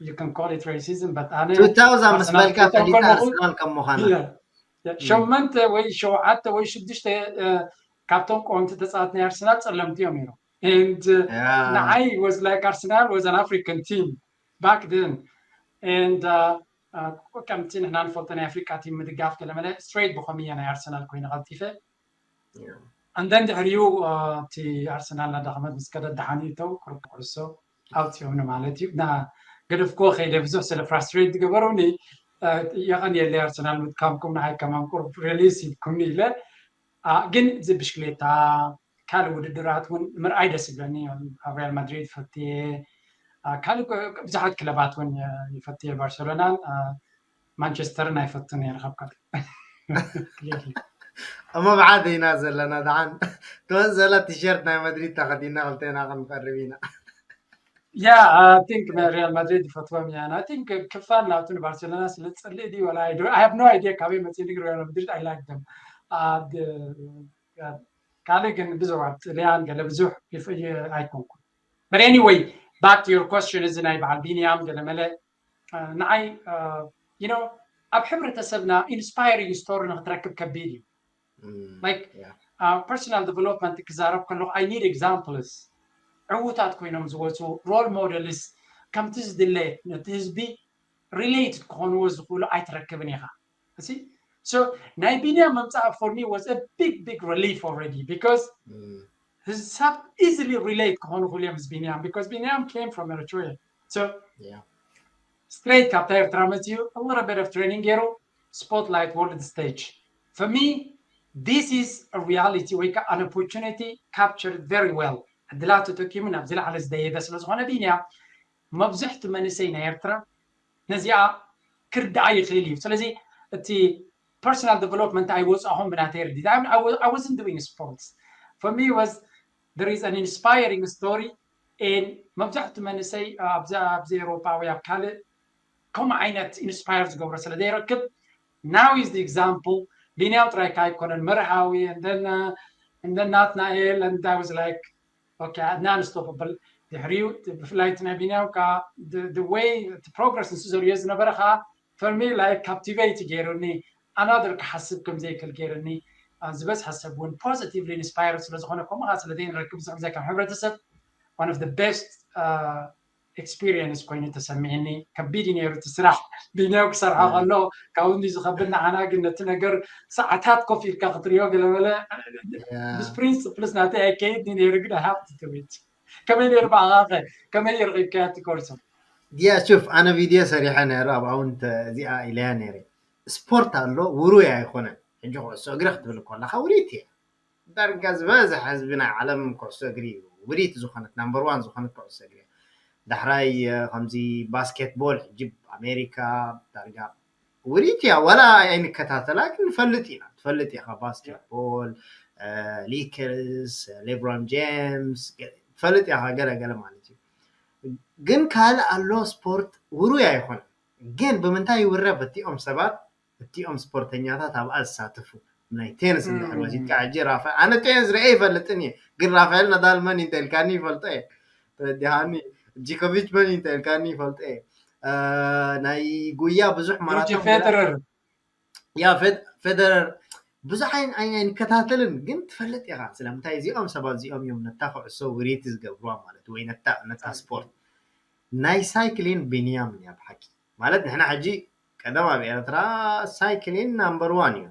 you can call it racism, but ኣነ two thousand ምስ በልካ ፈሊጣ ኣርሰናል ከም ምዃና። ሸመንተ ወይ ሸውዓተ ወይ ሽዱሽተ ካብቶም ቀወምቲ ተፃወት ናይ ኣርሰናል ፀለምቲ እዮም ነይሮም። And ንዓይ was like ኣርሰናል was an African team back then. And ከምቲ ንሕና ንፈልጦ ናይ ኣፍሪቃ ቲም ምድጋፍ ገለመለ ስትሬት ብኸምየ ናይ ኣርሰናል ኮይነ ቀልጢፈ። And then ድሕሪኡ እቲ ኣርሰናል ናዳኸመት ምስ ከደት ደሓን ይተው ክርኩ ኩዕሶ ኣውፅኦምኒ ማለት እዩ። እና ገደፍኩዎ ከይደ ብዙሕ ስለ ፍራስትሬት ዝገበሩኒ፣ የቐንየለይ ኣርሰናል ምጥቃምኩም፣ ንዓይ ከማን ቁሩብ ሪሊስ ሂብኩምኒ ኢለ። ግን እዚ ብሽክሌታ ካልእ ውድድራት እውን ምርኣይ ደስ ይብለኒ። ኣብ ሪያል ማድሪድ ፈትየ፣ ካልእ ብዙሓት ክለባት እውን ይፈትየ፣ ባርሰሎናን ማንቸስተርን ኣይፈቱ ነይረ ካብ ካልእ። እሞ ብሓደ ኢና ዘለና። ደሓን ትወስ ዘላ ቲሸርት ናይ ማድሪድ ተኸዲና ክልተና ክንቀርብ ኢና። Yeah, I think ሪያል ማድሪድ ይፈትዎም እያ። I think ክፋል ናብቲ ንባርሴሎና ስለ ዝጸልእ ድዩ ወላ I have no idea ካበይ መጽኡ። ንግር ሪያል ማድሪድ I like them። ካልእ ግን ብዙሕ ኣብ ጥልያን ገለ ብዙሕ ኣይኮንኩን። But anyway, back to your question፣ እዚ ናይ በዓል ቢንያም ገለመለ ንዓይ you know ኣብ ሕብረተሰብና ኢንስፓይሪንግ ስቶሪ ንክትረክብ ከቢድ እዩ። Like personal development ክዛረብ ከለኹ I need examples። ዕዉታት ኮይኖም ዝወፁ ሮል ሞደልስ ከምቲ ዝድለ ነቲ ህዝቢ ሪሌትድ ክኾንዎ ዝኽእሉ ኣይትረክብን ኢኻ። So ናይ ቢንያም ምምፃእ for me was a big big relief already because ሰብ easily relate ክኾኑ ክእሉ እዮም ምስ ቢንያም because ቢንያም came from Eritrea። So straight ካብታ ኤርትራ መፅኡ a little bit of training ገይሩ spotlight world stage. For me, this is a reality ወይ ከዓ an opportunity captured very well። ዕድላት ተጠቂሙ ናብ ዝለዓለ ዝደየበ ስለ ዝኾነ ቢንያም መብዝሕቱ መንእሰይ ናይ ኤርትራ ነዚኣ ክርዳኣ ይኽእል እዩ። ስለዚ እቲ personal development ኣይወፃኹም ብናተይ ርዲ I wasn't doing sports. For me was there is an inspiring story and መብዛሕቱ መንእሰይ ኣብዚ ኤሮፓ ወይ ኣብ ካልእ ከምኡ ዓይነት ኢንስፓየር ዝገብሮ ስለ ዘይረክብ now is the example። ቢንያም ጥራይካ ኣይኮነን መርሃዊ and then ናትናኤል and I was like okay, unstoppable። ድሕሪኡ ብፍላይ እቲ ናይ ቢንያም ከዓ way እቲ ፕሮግረስ ንሱ ዘርእዮ ዝነበረ ከዓ for me like captivate ገይሩኒ። Another ክሓስብ ከም ዘይክእል ገይሩኒ። ዝበዝሐ ሰብ እውን positively inspired ስለዝኾነ ከምኡ ከዓ ስለ ዘይንረክብ ዝሕግዘ ከም ሕብረተሰብ one of the best experience ኮይኑ ተሰሚዕኒ። ከቢድ እዩ ነይሩ እቲ ስራሕ። ቢንያም ክሰርሖ ከሎ ካብኡ እንዲ ዝኸብድ ንዓና ግን ነቲ ነገር ሰዓታት ኮፍ ኢልካ ክትሪኦ ገለመለ ምስ ፕሪንስፕልስ ናተይ ኣይከይድ ነይሩ ግን I have to do it። ከመይ ነይሩ ብኣኻኸ? ከመይ ረኺብካያ እቲ ኮርሶም? ያ ሹፍ ኣነ ቪድዮ ሰሪሐ ነይሩ ኣብ ኣውንት እዚኣ ኢለያ ነይረ። ስፖርት ኣሎ ውሩይ ኣይኮነን። ሕጂ ኩዕሶ እግሪ ክትብል ከለካ ውሪት እያ። ዳርጋ ዝበዝሐ ህዝቢ ናይ ዓለም ኩዕሶ እግሪ እዩ ውሪት ዝኾነት ናምበር ዋን ዝኾነት ኩዕሶ እግሪ እያ። ዳሕራይ ከምዚ ባስኬትቦል ሕጂ ኣሜሪካ ዳርጋ ውሪት እያ። ዋላ ኣይንከታተላ ግን ንፈልጥ ኢና። ትፈልጥ ኢኻ ባስኬትቦል፣ ሊከርስ፣ ሌብሮን ጄምስ ትፈልጥ ኢኻ ገለ ገለ ማለት እዩ። ግን ካልእ ኣሎ ስፖርት ውሩይ ኣይኮነን። ግን ብምንታይ ይውረ በቲኦም ሰባት እቲኦም ስፖርተኛታት ኣብኣ ዝሳተፉ ናይ ቴንስ እንድሕር ወሲድካ ሕጂ ራፋኤል ኣነ ቴንስ ርአ ይፈልጥን እየ ግን ራፋኤል ናዳል መን እንተልካኒ ይፈልጦ እየ ተረዲሃኒ ጂኮቪች መን እንተልካኒ ይፈልጦ እየ ናይ ጉያ ብዙሕ ማራቶን ፌደረር ያ ፌደረር ብዙሕ ኣይን- ኣይን- ኣይንከታተልን፣ ግን ትፈልጥ ኢኻ ስለምንታይ እዚኦም ሰባት እዚኦም እዮም ነታ ኩዕሶ ውሪቲ ዝገብርዋ ማለት ወይ ነታ ነታ ስፖርት። ናይ ሳይክሊን ቢንያም እያ ብሓቂ ማለት ንሕና ሕጂ ቀደም ኣብ ኤርትራ ሳይክሊን ናምበር ዋን እዩ።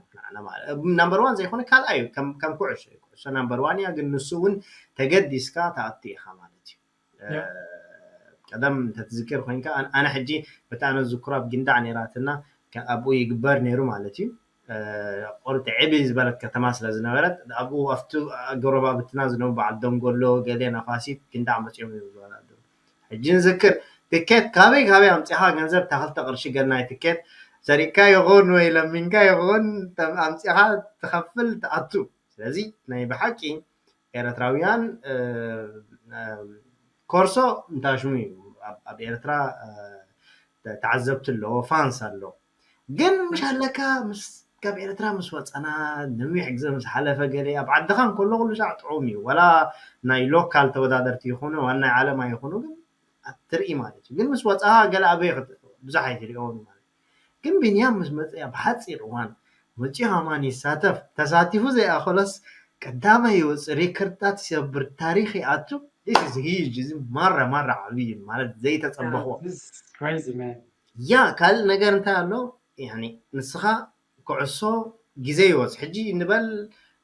ናምበር ዋን ዘይኮነ ካልኣይ እዩ ከም ከም ኩዕሶ እዩ። ኩዕሶ ናምበር ዋን እያ፣ ግን ንሱ እውን ተገዲስካ ትኣቱ ኢኻ ማለት እዩ። ቀደም እንተትዝክር ኮይንካ ኣነ ሕጂ በቲ ኣነ ዝኩራ ኣብ ጊንዳዕ ነይራትና ኣብኡ ይግበር ነይሩ ማለት እዩ። ቁርጥ ዕብይ ዝበለት ከተማ ስለ ዝነበረት ኣብኡ ኣብቲ ጎረባብትና ዝነበሩ በዓል ደንጎሎ ገሌ ነፋሲት ጊንዳዕ መፅኦም እዮም ዝበሉ ኣለዉ። ሕጂ ንዝክር ትኬት ካበይ ካበይ ኣምፂኻ ገንዘብ ታክልተ ቅርሺ ገናይ ትኬት ሰሪቅካ ይኹን ወይ ለሚንካ ይኹን ኣምፂኻ ትኸፍል ትኣቱ። ስለዚ ናይ ብሓቂ ኤረትራውያን ኮርሶ እንታሽሙ እዩ ኣብ ኤረትራ ተዓዘብቲ ኣለዎ ፋንስ ኣሎ ግን ምሽ ኣለካ ምስ ካብ ኤረትራ ምስ ወፀና ነዊሕ ግዘ ምስ ሓለፈ ገለ ኣብ ዓድኻ እንከሎ ኩሉ ሻዕ ጥዑም እዩ ወላ ናይ ሎካል ተወዳደርቲ ይኹኑ ዋና ናይ ዓለማ ይኹኑ ግን ትርኢ ማለት እዩ ግን ምስ ወፃኻ ገለ ኣበይ ብዙሕ ኣይትሪኦን ማለት ግን ቢንያም ምስ መፅኣ ብሓፂር እዋን መፂኡ ሃማን ይሳተፍ ተሳቲፉ ዘይኣኸሎስ ቀዳማይ ይወፅእ ሪከርድታት ይሰብር ታሪክ ይኣቱ this is huge እዚ ማራ ማራ ዓብይ ማለት ዘይተፀበኽዎ This is crazy, man. ያ ካልእ ነገር እንታይ ኣሎ ንስኻ ኩዕሶ ግዜ ይወፅ ሕጂ ንበል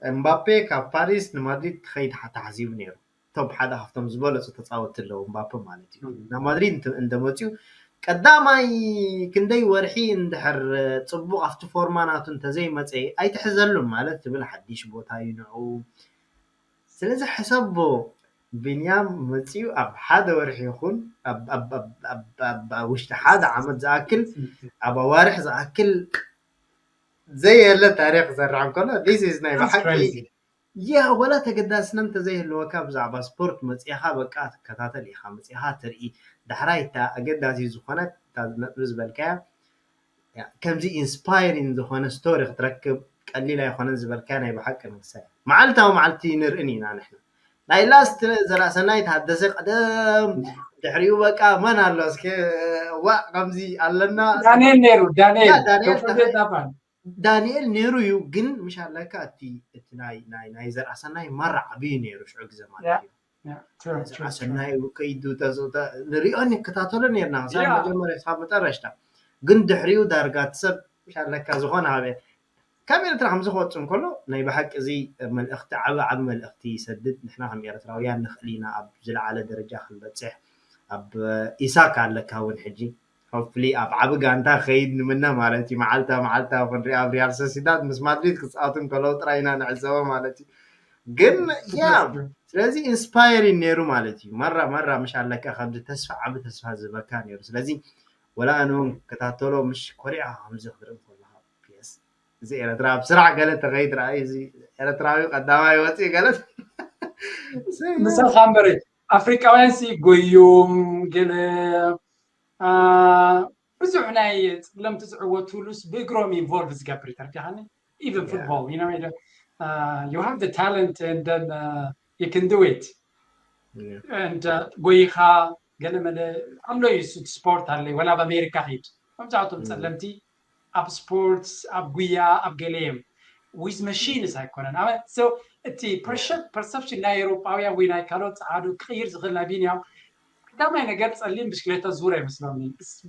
እምባፔ ካብ ፓሪስ ንማድሪድ ክኸይድ ተሓሲቡ ነይሩ ቶብ ሓደ ካብቶም ዝበለፁ ተፃወቲ ኣለዉ እምባፔ ማለት እዩ ናብ ማድሪድ እንደመፅኡ ቀዳማይ ክንደይ ወርሒ እንድሕር ፅቡቅ ኣብቲ ፎርማ ናቱ እንተዘይመፀ ኣይትሕዘሉን ማለት ትብል ሓድሽ ቦታ እዩ ንዑ ስለዚ ሕሰቦ ቢንያም መፂኡ ኣብ ሓደ ወርሒ ይኹን ውሽጢ ሓደ ዓመት ዝኣክል ኣብ ኣዋርሕ ዝኣክል ዘየለ ታሪክ ክሰርሕ እንከሎ this is ናይ ብሓቂ ያ ወላ ተገዳስነት እንተዘይህልወካ ብዛዕባ ስፖርት መፂኻ በቃ ትከታተል ኢኻ መፂኻ ትርኢ ዳሕራይ እታ ኣገዳሲ ዝኾነት እታ ነጥቢ ዝበልካያ ከምዚ ኢንስፓይሪንግ ዝኾነ ስቶሪ ክትረክብ ቀሊል ኣይኮነን ዝበልካያ ናይ ብሓቂ ንሳ መዓልታዊ መዓልቲ ንርእን ኢና ንሕና ናይ ላስት ዘራእሰናይ ተሃደሰ ቀደም ድሕሪኡ በቃ መን ኣሎ እስከ ዋእ ከምዚ ኣለና ዳንኤል ነይሩ ዳንኤል ዳንኤል ዶክተር ጣፋን ዳንኤል ነይሩ እዩ ግን ምሽ ኣለካ እቲ እቲ ናይ ናይ ናይ ዘርኣሰናይ ማራ ዓብዩ ነይሩ ሽዑ ግዜ ማለት እዩ Yeah, true, true, true. ዘርኣሰናይ ከይዱ ተዘውተ ንሪኦ ንከታተሎ ነርና ክሳብ Yeah. መጀመርያ ክሳብ መጠረሽታ ግን ድሕሪኡ ዳርጋ እቲ ሰብ ምሽ ኣለካ ዝኾነ ሃበ ካብ ኤርትራ ከምዚ ክወፅእ እንከሎ ናይ ብሓቂ እዚ መልእኽቲ ዓብ ዓብ መልእኽቲ ይሰድድ ንሕና ከም ኤርትራውያን ንኽእል ኢና ኣብ ዝለዓለ ደረጃ ክንበፅሕ ኣብ ኢሳክ ኣለካ እውን ሕጂ ሆፕሊ ኣብ ዓቢ ጋንታ ከይድ ንምነ ማለት እዩ መዓልታ መዓልታ ክንሪኣ ኣብ ሪያል ሶሲዳድ ምስ ማድሪድ ክፃወቱ እንከለዉ ጥራይ ኢና ንዕዘቦ ማለት እዩ ግን ያ ስለዚ ኢንስፓየሪን ነይሩ ማለት እዩ መራ መራ ምሽ ኣለካ ከምዚ ተስፋ ዓቢ ተስፋ ዝበካ ነይሩ ስለዚ ወላ ኣነ እውን ክከታተሎ ምሽ ኮሪያ ከምዚ ክትርኢ ከለካ ፒስ እዚ ኤረትራ ኣብ ስራሕ ገለ ተኸይድ ረኣይ እዚ ኤረትራዊ ቀዳማይ ወፂ ገለ ምሳኻ እምበረ ኣፍሪቃውያን ሲ ጎዮም ገለ ብዙሕ ናይ ፅለምቲ ዝዕወቱሉስ ብእግሮም ኢንቮልቭ ዝገብር ተረዲኻኒ even football you know you have the talent and then uh, you can do it and uh, ጎይኻ ገለ መለ ኣሎ እዩ ስፖርት ኣለይ ወላ ኣብ ኣሜሪካ ኪድ መብዛሕቶም ፀለምቲ ኣብ ስፖርትስ ኣብ ጉያ ኣብ ገለ እዮም with machines ኣይኮነን እቲ perception ናይ ኤሮጳውያን ወይ ናይ ካልኦት ፀዓዱ ክቕይር ዝኽእል ናይ ቢንያም ቀዳማይ ነገር ፀሊም ብሽክሌታ ዙር ኣይመስሎኒ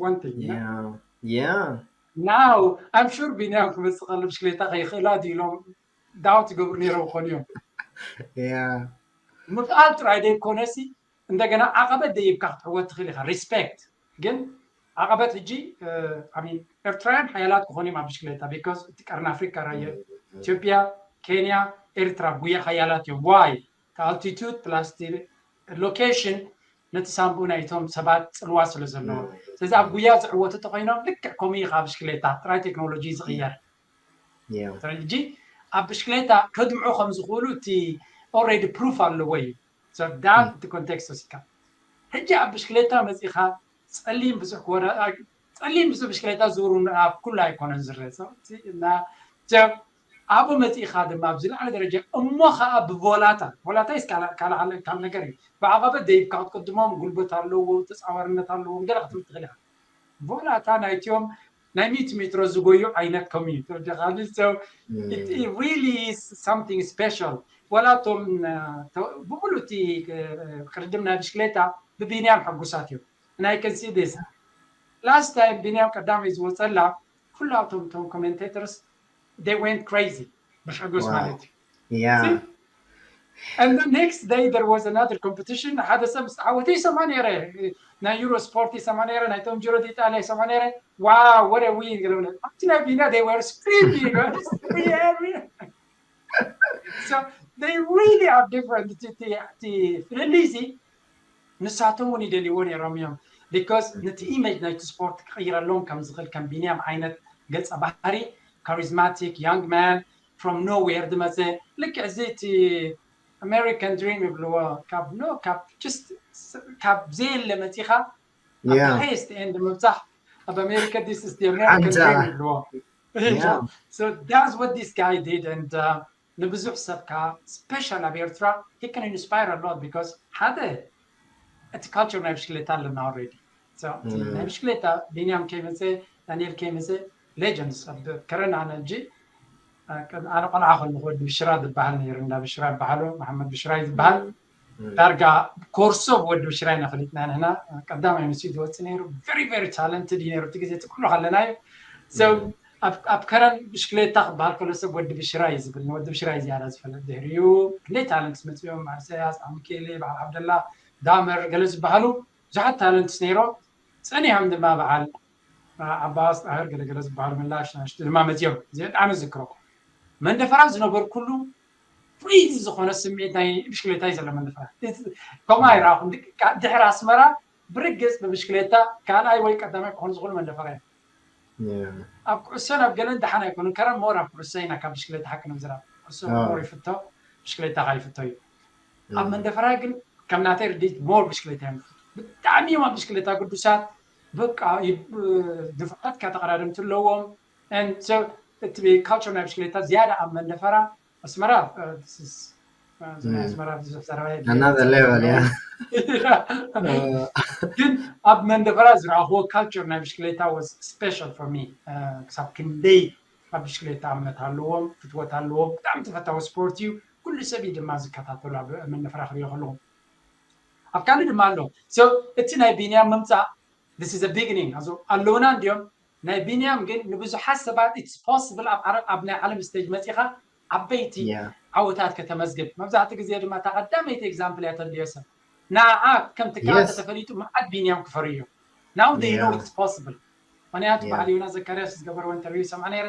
one thing ያ now I'm sure ቢንያም ክመፅእ ከሎ ብሽክሌታ ከይኽእላ ድዩ ኢሎም ዳውት ይገብሩ ነይሮም ክኾኑ እዮም ያ ምኽኣል ጥራይ ዘይኮነሲ እንደገና ዓቐበት ደይብካ ክትዕወት ትኽእል ኢኻ ሪስፔክት ግን ዓቐበት ሕጂ ኤርትራውያን ሓያላት ክኾኑ እዮም ኣብ ብሽክሌታ because እቲ ቀርኒ ኣፍሪካ ራየ ኢትዮጵያ ኬንያ ኤርትራ ጉያ ሓያላት እዮም why altitude plus location ነቲ ሳንቡእ ናይቶም ሰባት ፅልዋ ስለ ዘለዎ ስለዚ ኣብ ጉያ ዝዕወቱ ተኮይኖም ልክዕ ከምኡ ኢኻ ብሽክሌታ ጥራይ ቴክኖሎጂ ዝቕየር ሕጂ ኣብ ብሽክሌታ ከድምዑ ከም ዝኽእሉ እቲ already proof ኣለዎ እዩ that እቲ context ወሲድካ ሕጂ ኣብ ብሽክሌታ መፂኻ ፀሊም ብዙሕ ክወዳ ፀሊም ብዙሕ ብሽክሌታ ዝውሩ ኣብ ኩሉ ኣይኮነን ዝረፀ እና ኣብኡ መፂእኻ ድማ ኣብ ዝለዓለ ደረጃ እሞ ከዓ ብቮላታ ቮላታ ይስ ካልእ ካልእ ነገር እዩ ብዓቐበት ደይብካ ክትቅድሞም ጉልበት ኣለዎ ተፃዋርነት ኣለዎም ገለ ክትብል ትኽእል ኢኻ ቮላታ ናይትዮም ናይ ሚእቲ ሜትሮ ዝጎዩ ዓይነት ከምኡ እዩ ተረዲኻ። So it, it really is something special። ዋላ እቶም ብሙሉ እቲ ቅድድም ናይ ብሽክሌታ ብቢንያም ሕጉሳት እዮም። And I can see this. Last time ቢንያም ቀዳማይ ዝወፀላ ኩላቶም እቶም commentators they went crazy ብሕጉስ ማለት እዩ። Yeah. And the next day there was another competition. ሓደ ሰብ ምስ ተዓወተ ይሰማ ነይረ። ናይ ዩሮ ስፖርት ይሰማ ነይረ፣ ናይቶም ጂሮ ዲኢጣልያ ይሰማ ነይረ። Wow, what a win! ገለ ኣብቲ ናይ ቢና they were screaming. So they really are different. እቲ ፍልልይ እዚ ንሳቶም እውን ይደልይዎ ነይሮም እዮም። Because ነቲ ኢሜጅ ናይቲ ስፖርት ክቕይረሎም ከም ዝኽእል ከም ቢንያም ዓይነት ገፀ ባህሪ፣ charismatic young man from nowhere ዝመፀ፣ ልክዕ እዚ እቲ American dream ይብልዎ፣ ካብ no ካብ just ካብ ዘየለ መፂኻ ኣብ Yeah. highest end ምብፃሕ ኣብ ኣሜሪካ this is the American ሓንሳ- dream ይብልዎ። Yeah. So that's what this guy did and uh, ንብዙሕ ሰብ ከዓ special ኣብ ኤርትራ he can inspire a lot because ሓደ እቲ culture ናይ ብሽክሌታ ኣለና already። So እቲ Mm. ናይ ብሽክሌታ ቢንያም ከይመፀ ዳንኤል ከይመፀ legends ኣብ ከረን ኣነ ሕጂ ኣነ ቆልዓ ከለኹ ወዲ ብሽራ ዝበሃል ነይሩ፣ እንዳ ብሽራ ይበሃሉ፣ መሓመድ ብሽራይ ዝበሃል። ዳርጋ ኮርሶ ብወዲ ብሽራይ ኢና ፈሊጥና ንሕና። ቀዳማይ ንሱ ዝወፅእ ነይሩ። Very very talented እዩ ነይሩ እቲ ግዜ እቲ ኩሉ ከለናዮ። So ኣብ ኣብ ከረን ብሽክሌታ ክበሃል ከሎ ሰብ ወዲ ብሽራይ እዩ ዝብል፣ ንወዲ ብሽራይ ዝያዳ ዝፈለጥ። ድሕሪኡ ክንደይ ታለንትስ መፅዮም፣ ማርሰያስ፣ ዓሚኬሌ፣ በዓል ዓብደላ፣ ዳመር ገለ ዝበሃሉ ብዙሓት ታለንትስ ነይሮም። ፀኒሖም ድማ በዓል ዓባስ ጣህር ገለገለ ዝበሃሉ ምላሽ ናሽቱ ድማ መፅዮም። እዚ ብጣዕሚ ዝክሮ መንደፈራ ዝነበርኩሉ ፍሪዚ ዝኾነ ስምዒት ናይ ብሽክሌታ እዩ ዘሎ መንደፈራ። ከምኡ ኣይረኣኹም። ድሕሪ ኣስመራ ብርግፅ ብብሽክሌታ ካልኣይ ወይ ቀዳማይ ክኾኑ ዝኽእሉ መንደፈራ እዮም። ኣብ ኩዕሶን ኣብ ገለን ደሓን ኣይኮኑን። ከረን ሞር ኣብ ኩዕሶ ኢና ካብ ብሽክሌታ ሓቂ ንምዝራብ። ኩዕሶ ሞር ይፍቶ፣ ብሽክሌታ ከዓ ይፍቶ እዩ። ኣብ መንደፈራ ግን ከም ናተይ ርድኢት ሞር ብሽክሌታ እዮም። ብጣዕሚ እዮም ኣብ ብሽክሌታ ግዱሳት። በቃ ንፉዓት ተቐዳደምቲ ኣለዎም። እቲ ካልቸር ናይ ብሽክሌታ ዝያዳ ኣብ መንደፈራ ኣስመራ ኣስመራ ብዙሕ ዘረባ ግን ኣብ መንደፈራ ዝረኣኽዎ ካልቸር ናይ ብሽክሌታ was special for me። ክሳብ ክንደይ ኣብ ብሽክሌታ እምነት ኣለዎም፣ ፍትወት ኣለዎም። ብጣዕሚ ተፈታዊ ስፖርት እዩ። ኩሉ ሰብ እዩ ድማ ዝከታተሉ ኣብ መንደፈራ ክሪኦ ከለኹ። ኣብ ካልእ ድማ ኣሎ። እቲ ናይ ቢንያም ምምፃእ this is a beginning። ኣለውና እንዲዮም ናይ ቢንያም ግን ንብዙሓት ሰባት it's possible ኣብ ናይ ዓለም ስቴጅ መፂኻ ዓበይቲ ዓወታት ከተመዝግብ። መብዛሕትኡ ግዜ ድማ እታ ቀዳመይቲ ኤግዛምፕል እያ ተድልዮ ሰብ። ንዓ ከም ትካል ተፈሊጡ መዓት ቢንያም ክፈርዩ እዮም። Now they know it's possible። ምክንያቱ በዓል ዮናስ ዘካርያስ ዝገበርዎ ኢንተርቪው ይሰምዓ ነይረ።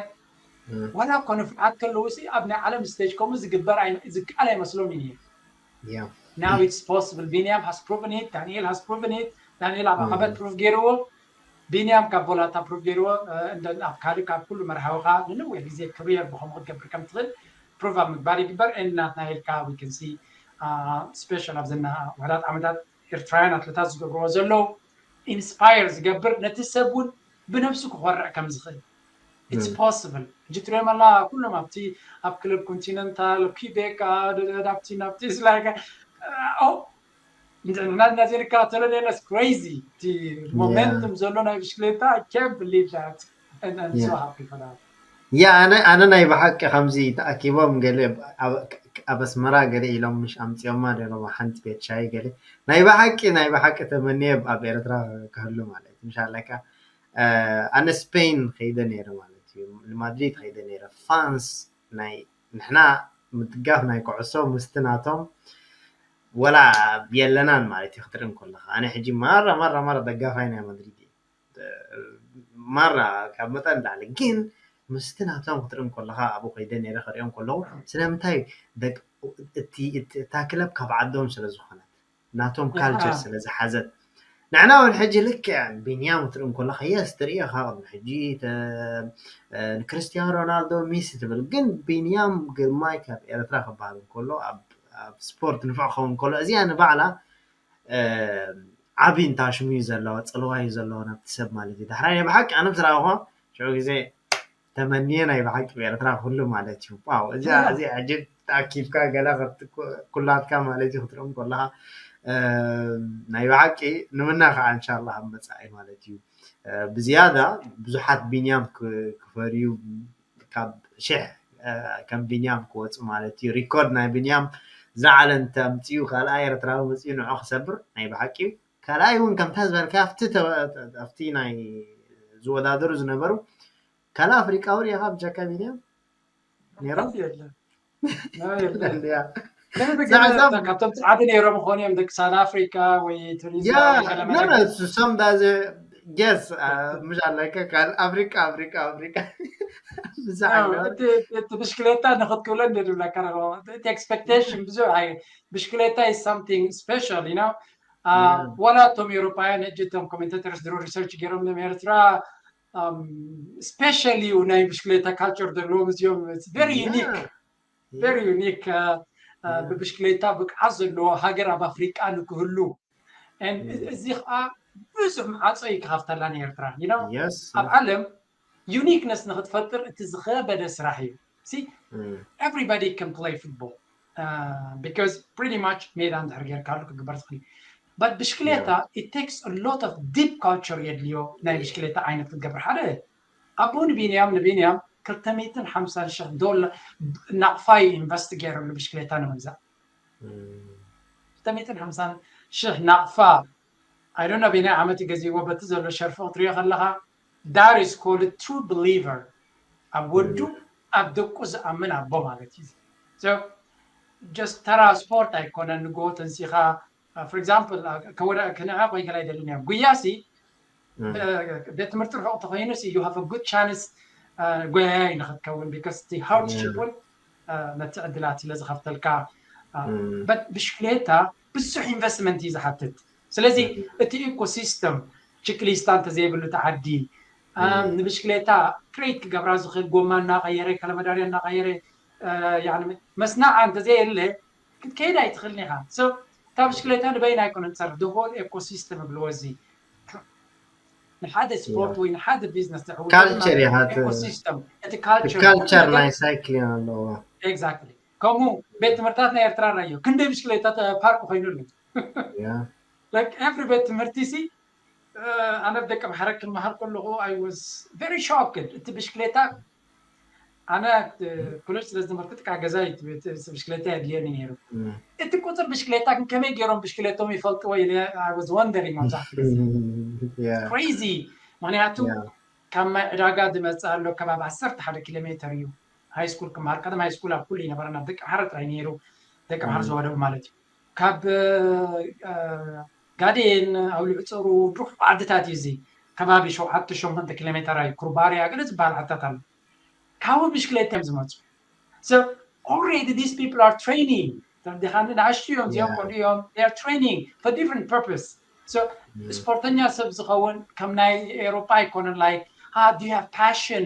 ዋላ እኮ ንፉዓት ከለዉ ሲ ኣብ ናይ ዓለም ስቴጅ ከምኡ ዝግበር ዝከኣል ኣይመስሎም እዩ። Now it's possible. ቢንያም has proven it. ዳንኤል has proven it. ዳንኤል ኣብ ዓቐበት ፕሩፍ ገይርዎ። ቢንያም ካብ ቦላታ ፕሩፍ ገይርዎ። ኣብ ካልእ ካብ ኩሉ መርሃዊ ከዓ ንነዊሕ ግዜ ክሪየር ብከምኡ ክትገብር ከም ትኽእል ፕሩፍ ኣብ ምግባር ይግበር። ናትና ኢልካ we can see special ኣብዘና ውሕዳት ዓመታት ኤርትራውያን ኣትለታት ዝገብርዎ ዘለዉ ኢንስፓየር ዝገብር ነቲ ሰብ እውን ብነብሱ ክኾርዕ ከም ዝኽእል it's possible። ሕጂ ትሪኦም ኣላ ኩሎም ኣብቲ ኣብ ክለብ ኮንቲነንታል ኪቤክ ኣብቲ ናብቲ ስላይከ ንሕና እናዚ ንከታተሎ ነናስ crazy እቲ ሞመንቱም ዘሎ ናይ ብሽክሌታ I can't believe that and I'm so happy for that። ያ ኣነ ኣነ ናይ ብሓቂ ከምዚ ተኣኪቦም ገለ ኣብ ኣስመራ ገለ ኢሎም ምሽ ኣምፅኦማ ዶ ሓንቲ ቤት ሻሂ ገለ ናይ ብሓቂ ናይ ብሓቂ ተመንየ ኣብ ኤርትራ ክህሉ ማለት ምሻለካ ኣነ ስፔን ከይደ ነይረ ማለት እዩ ንማድሪድ ከይደ ነይረ ፋንስ ናይ ንሕና ምድጋፍ ናይ ኩዕሶ ምስቲ ናቶም ወላ የለናን ማለት እዩ ክትርኢ ከለካ ኣነ ሕጂ ማራ ማራ ማራ ደጋፋይ ናይ ማድሪድ እዩ ማራ ካብ መጠን ላዕሊ ግን ምስቲ ናቶም ክትርኢ ከለካ ኣብኡ ከይደ ነይረ ክሪኦም ከለኩ ስለምንታይ እታ ክለብ ካብ ዓዶም ስለ ዝኾነት ናቶም ካልቸር ስለ ዝሓዘት ንሕና እውን ሕጂ ልክዕ ቢንያም ክትርኢ ከለካ የስ ትርኢ ኢኻ ቅድሚ ሕጂ ንክርስቲያኖ ሮናልዶ ሚሲ ትብል ግን ቢንያም ግርማይ ካብ ኤርትራ ክበሃል ከሎ ኣብ ስፖርት ንፉዕ ክኸውን ከሎ እዚኣ ንባዕላ ዓቢ እንታሽሙ እዩ ዘለዎ ፅልዋ እዩ ዘለዎ ናብቲ ሰብ ማለት እዩ ዳሕራይ ናይ ብሓቂ ኣነ ምስ ረኣኹ ሽዑ ግዜ ተመንየ ናይ ብሓቂ ብኤርትራ ኩሉ ማለት እዩ ዋው እዚ እዚ ሕጂ ተኣኪብካ ገለ ኩላትካ ማለት እዩ ክትርእም ከለካ ናይ ብሓቂ ንምና ከዓ እንሻላ ኣብ መፃኢ ማለት እዩ። ብዝያዳ ብዙሓት ቢንያም ክፈርዩ ካብ ሽሕ ከም ቢንያም ክወፁ ማለት እዩ። ሪኮርድ ናይ ቢንያም ዝለዓለ እንተምፅኡ ካልኣይ ኤርትራዊ መፅኡ ንዑ ክሰብር ናይ ብሓቂ እዩ። ካልኣይ እውን ከምታ ዝበልካ ኣብቲ ናይ ዝወዳደሩ ዝነበሩ ካልእ ኣፍሪቃዊ ሪኢኻ ብጀካ ቢንያም ነይሮም? ካብቶም ፃዕዲ ነይሮም ኾን እዮም ደቂ ሳውት ኣፍሪካ ወይ ቱኒዝያ ወይ ገለ መለ። ሶም ዳዘ ጌስ ምሽ ኣለካ ካብ ኣፍሪቃ ኣፍሪቃ ኣፍሪቃ ብዛዕባ እቲ ብሽክሌታ ንክትክብሎ እንድብለካ እቲ ኤክስፔክቴሽን ብዙሕ ኣይ ብሽክሌታ is something special you know ዋላ እቶም ኤውሮፓውያን ሕጂ እቶም ኮሜንታተርስ ድሮ ሪሰርች ገይሮም ሎም ኤርትራ ስፔሻል እዩ ናይ ብሽክሌታ ካልቸር ዘለዎም እዚኦም very unique very unique ብብሽክሌታ ብቅዓት ዘለዎ ሃገር ኣብ ኣፍሪቃ ንክህሉ እዚ ከዓ ብዙሕ መዓፆ እዩ ክከፍተላ ንኤርትራ you know ኣብ ዓለም ዩኒክነስ ንክትፈጥር እቲ ዝከበደ ስራሕ እዩ see everybody can play football because pretty much ሜዳ እንድሕር ጌርካሉ ክግበር ዝኽእል but ብሽክሌታ it takes a lot of deep culture የድልዮ ናይ ብሽክሌታ ዓይነት ክትገብር ሓደ ኣቦ ንቢንያም ንቢንያም ክልተ ሚእትን ሓምሳን ሽሕ ዶላር ናቕፋ እዩ ኢንቨስት ገይረሉ ብሽክሌታ ንምግዛእ ክልተ ሚእትን ሓምሳን ሽሕ ናቕፋ I don't know በየናይ ዓመት እዩ ገዚእዎ በቲ ዘሎ ሸርፊ ክትሪኦ ከለኻ that is called true believer ኣብ ወዱ ኣብ ደቁ ዝኣምን ኣቦ ማለት እዩ just ተራ ስፖርት ኣይኮነን ንጎ ተንሲኻ for example ክንዕቕ ወይ ገለ ኣይደልን እዮም ጉያሲ ቤት ትምህርቲ ርሑቕ ተኮይኑ you have a good chance ጎያያይ ንክትከውን because hardship እውን ነቲ ዕድላት ስለ ዝከፍተልካ but ብሽክሌታ ብዙሕ ኢንቨስትመንት እዩ ዝሓትት ስለዚ እቲ ኢኮሲስተም ችክሊስታ እንተዘይብሉ እቲ ዓዲ ንብሽክሌታ ክሬት ክገብራ ዝክእል ጎማ እናቀየረ ከለመዳርያ እናቀየረ መስናዓ እንተዘየለ ክትከይድ ኣይትክእልን ኢካ እታ ብሽክሌታ ንበይና ኣይኮነ ትሰርሕ the whole ecosystem እብልዎ እዚ ንሓደ ስፖርት ወይ ንሓደ ቢዝነስ ካልቸር ኢካ እቲ ካልቸር ናይ ሳይክሊን ኣለዎ exactly ከምኡ ቤት ትምህርታት ናይ ኤርትራ ናዮ ክንደይ ብሽክሌታ ፓርክ ኮይኑሉ every ቤት ትምህርቲ ሲ ኣነ ደቂ ማሕረ ክመሃር ከለኹ I was very shocked እቲ ብሽክሌታ ኣነ ኮሌጅ ስለ ዝነበርኩ ጥቃ ገዛ ብሽክሌታ የድልየኒ ነይሩ እቲ ቁፅር ብሽክሌታ ግን ከመይ ገይሮም ብሽክሌቶም ይፈልጥዎ ኢለ I was wondering መብዛሕቲ ግዜ crazy ምክንያቱ ካብ ማይ ዕዳጋ ዝመፅእ ኣሎ ከባቢ ዓሰርተ ሓደ ኪሎ ሜትር እዩ ሃይ ስኩል ክመሃር ቀደም ሃይ ስኩል ኣብ ኩሉ ይነበረና ደቂ ማሕረ ጥራይ ነይሩ ደቂ ማሕረ ዝወደቡ ማለት እዩ ካብ ጋዴን ኣውሊዕ ፀሩ ሩሑቕ ዓድታት እዩ እዚ ከባቢ ሸውዓተ ሸሞንተ ኪሎ ሜተር እዩ ኩርባርያ ገለ ዝበሃል ዓድታት ኣሎ ካብኡ ብሽክሌታ እዮም ዝመፁ so already these people are training ተረዲኻኒ ንኣሽቱ እዮም እዚኦም ቆልዑ እዮም they are training for different purpose so ስፖርተኛ ሰብ ዝኸውን ከም ናይ ኤሮፓ ኣይኮነን like do you have passion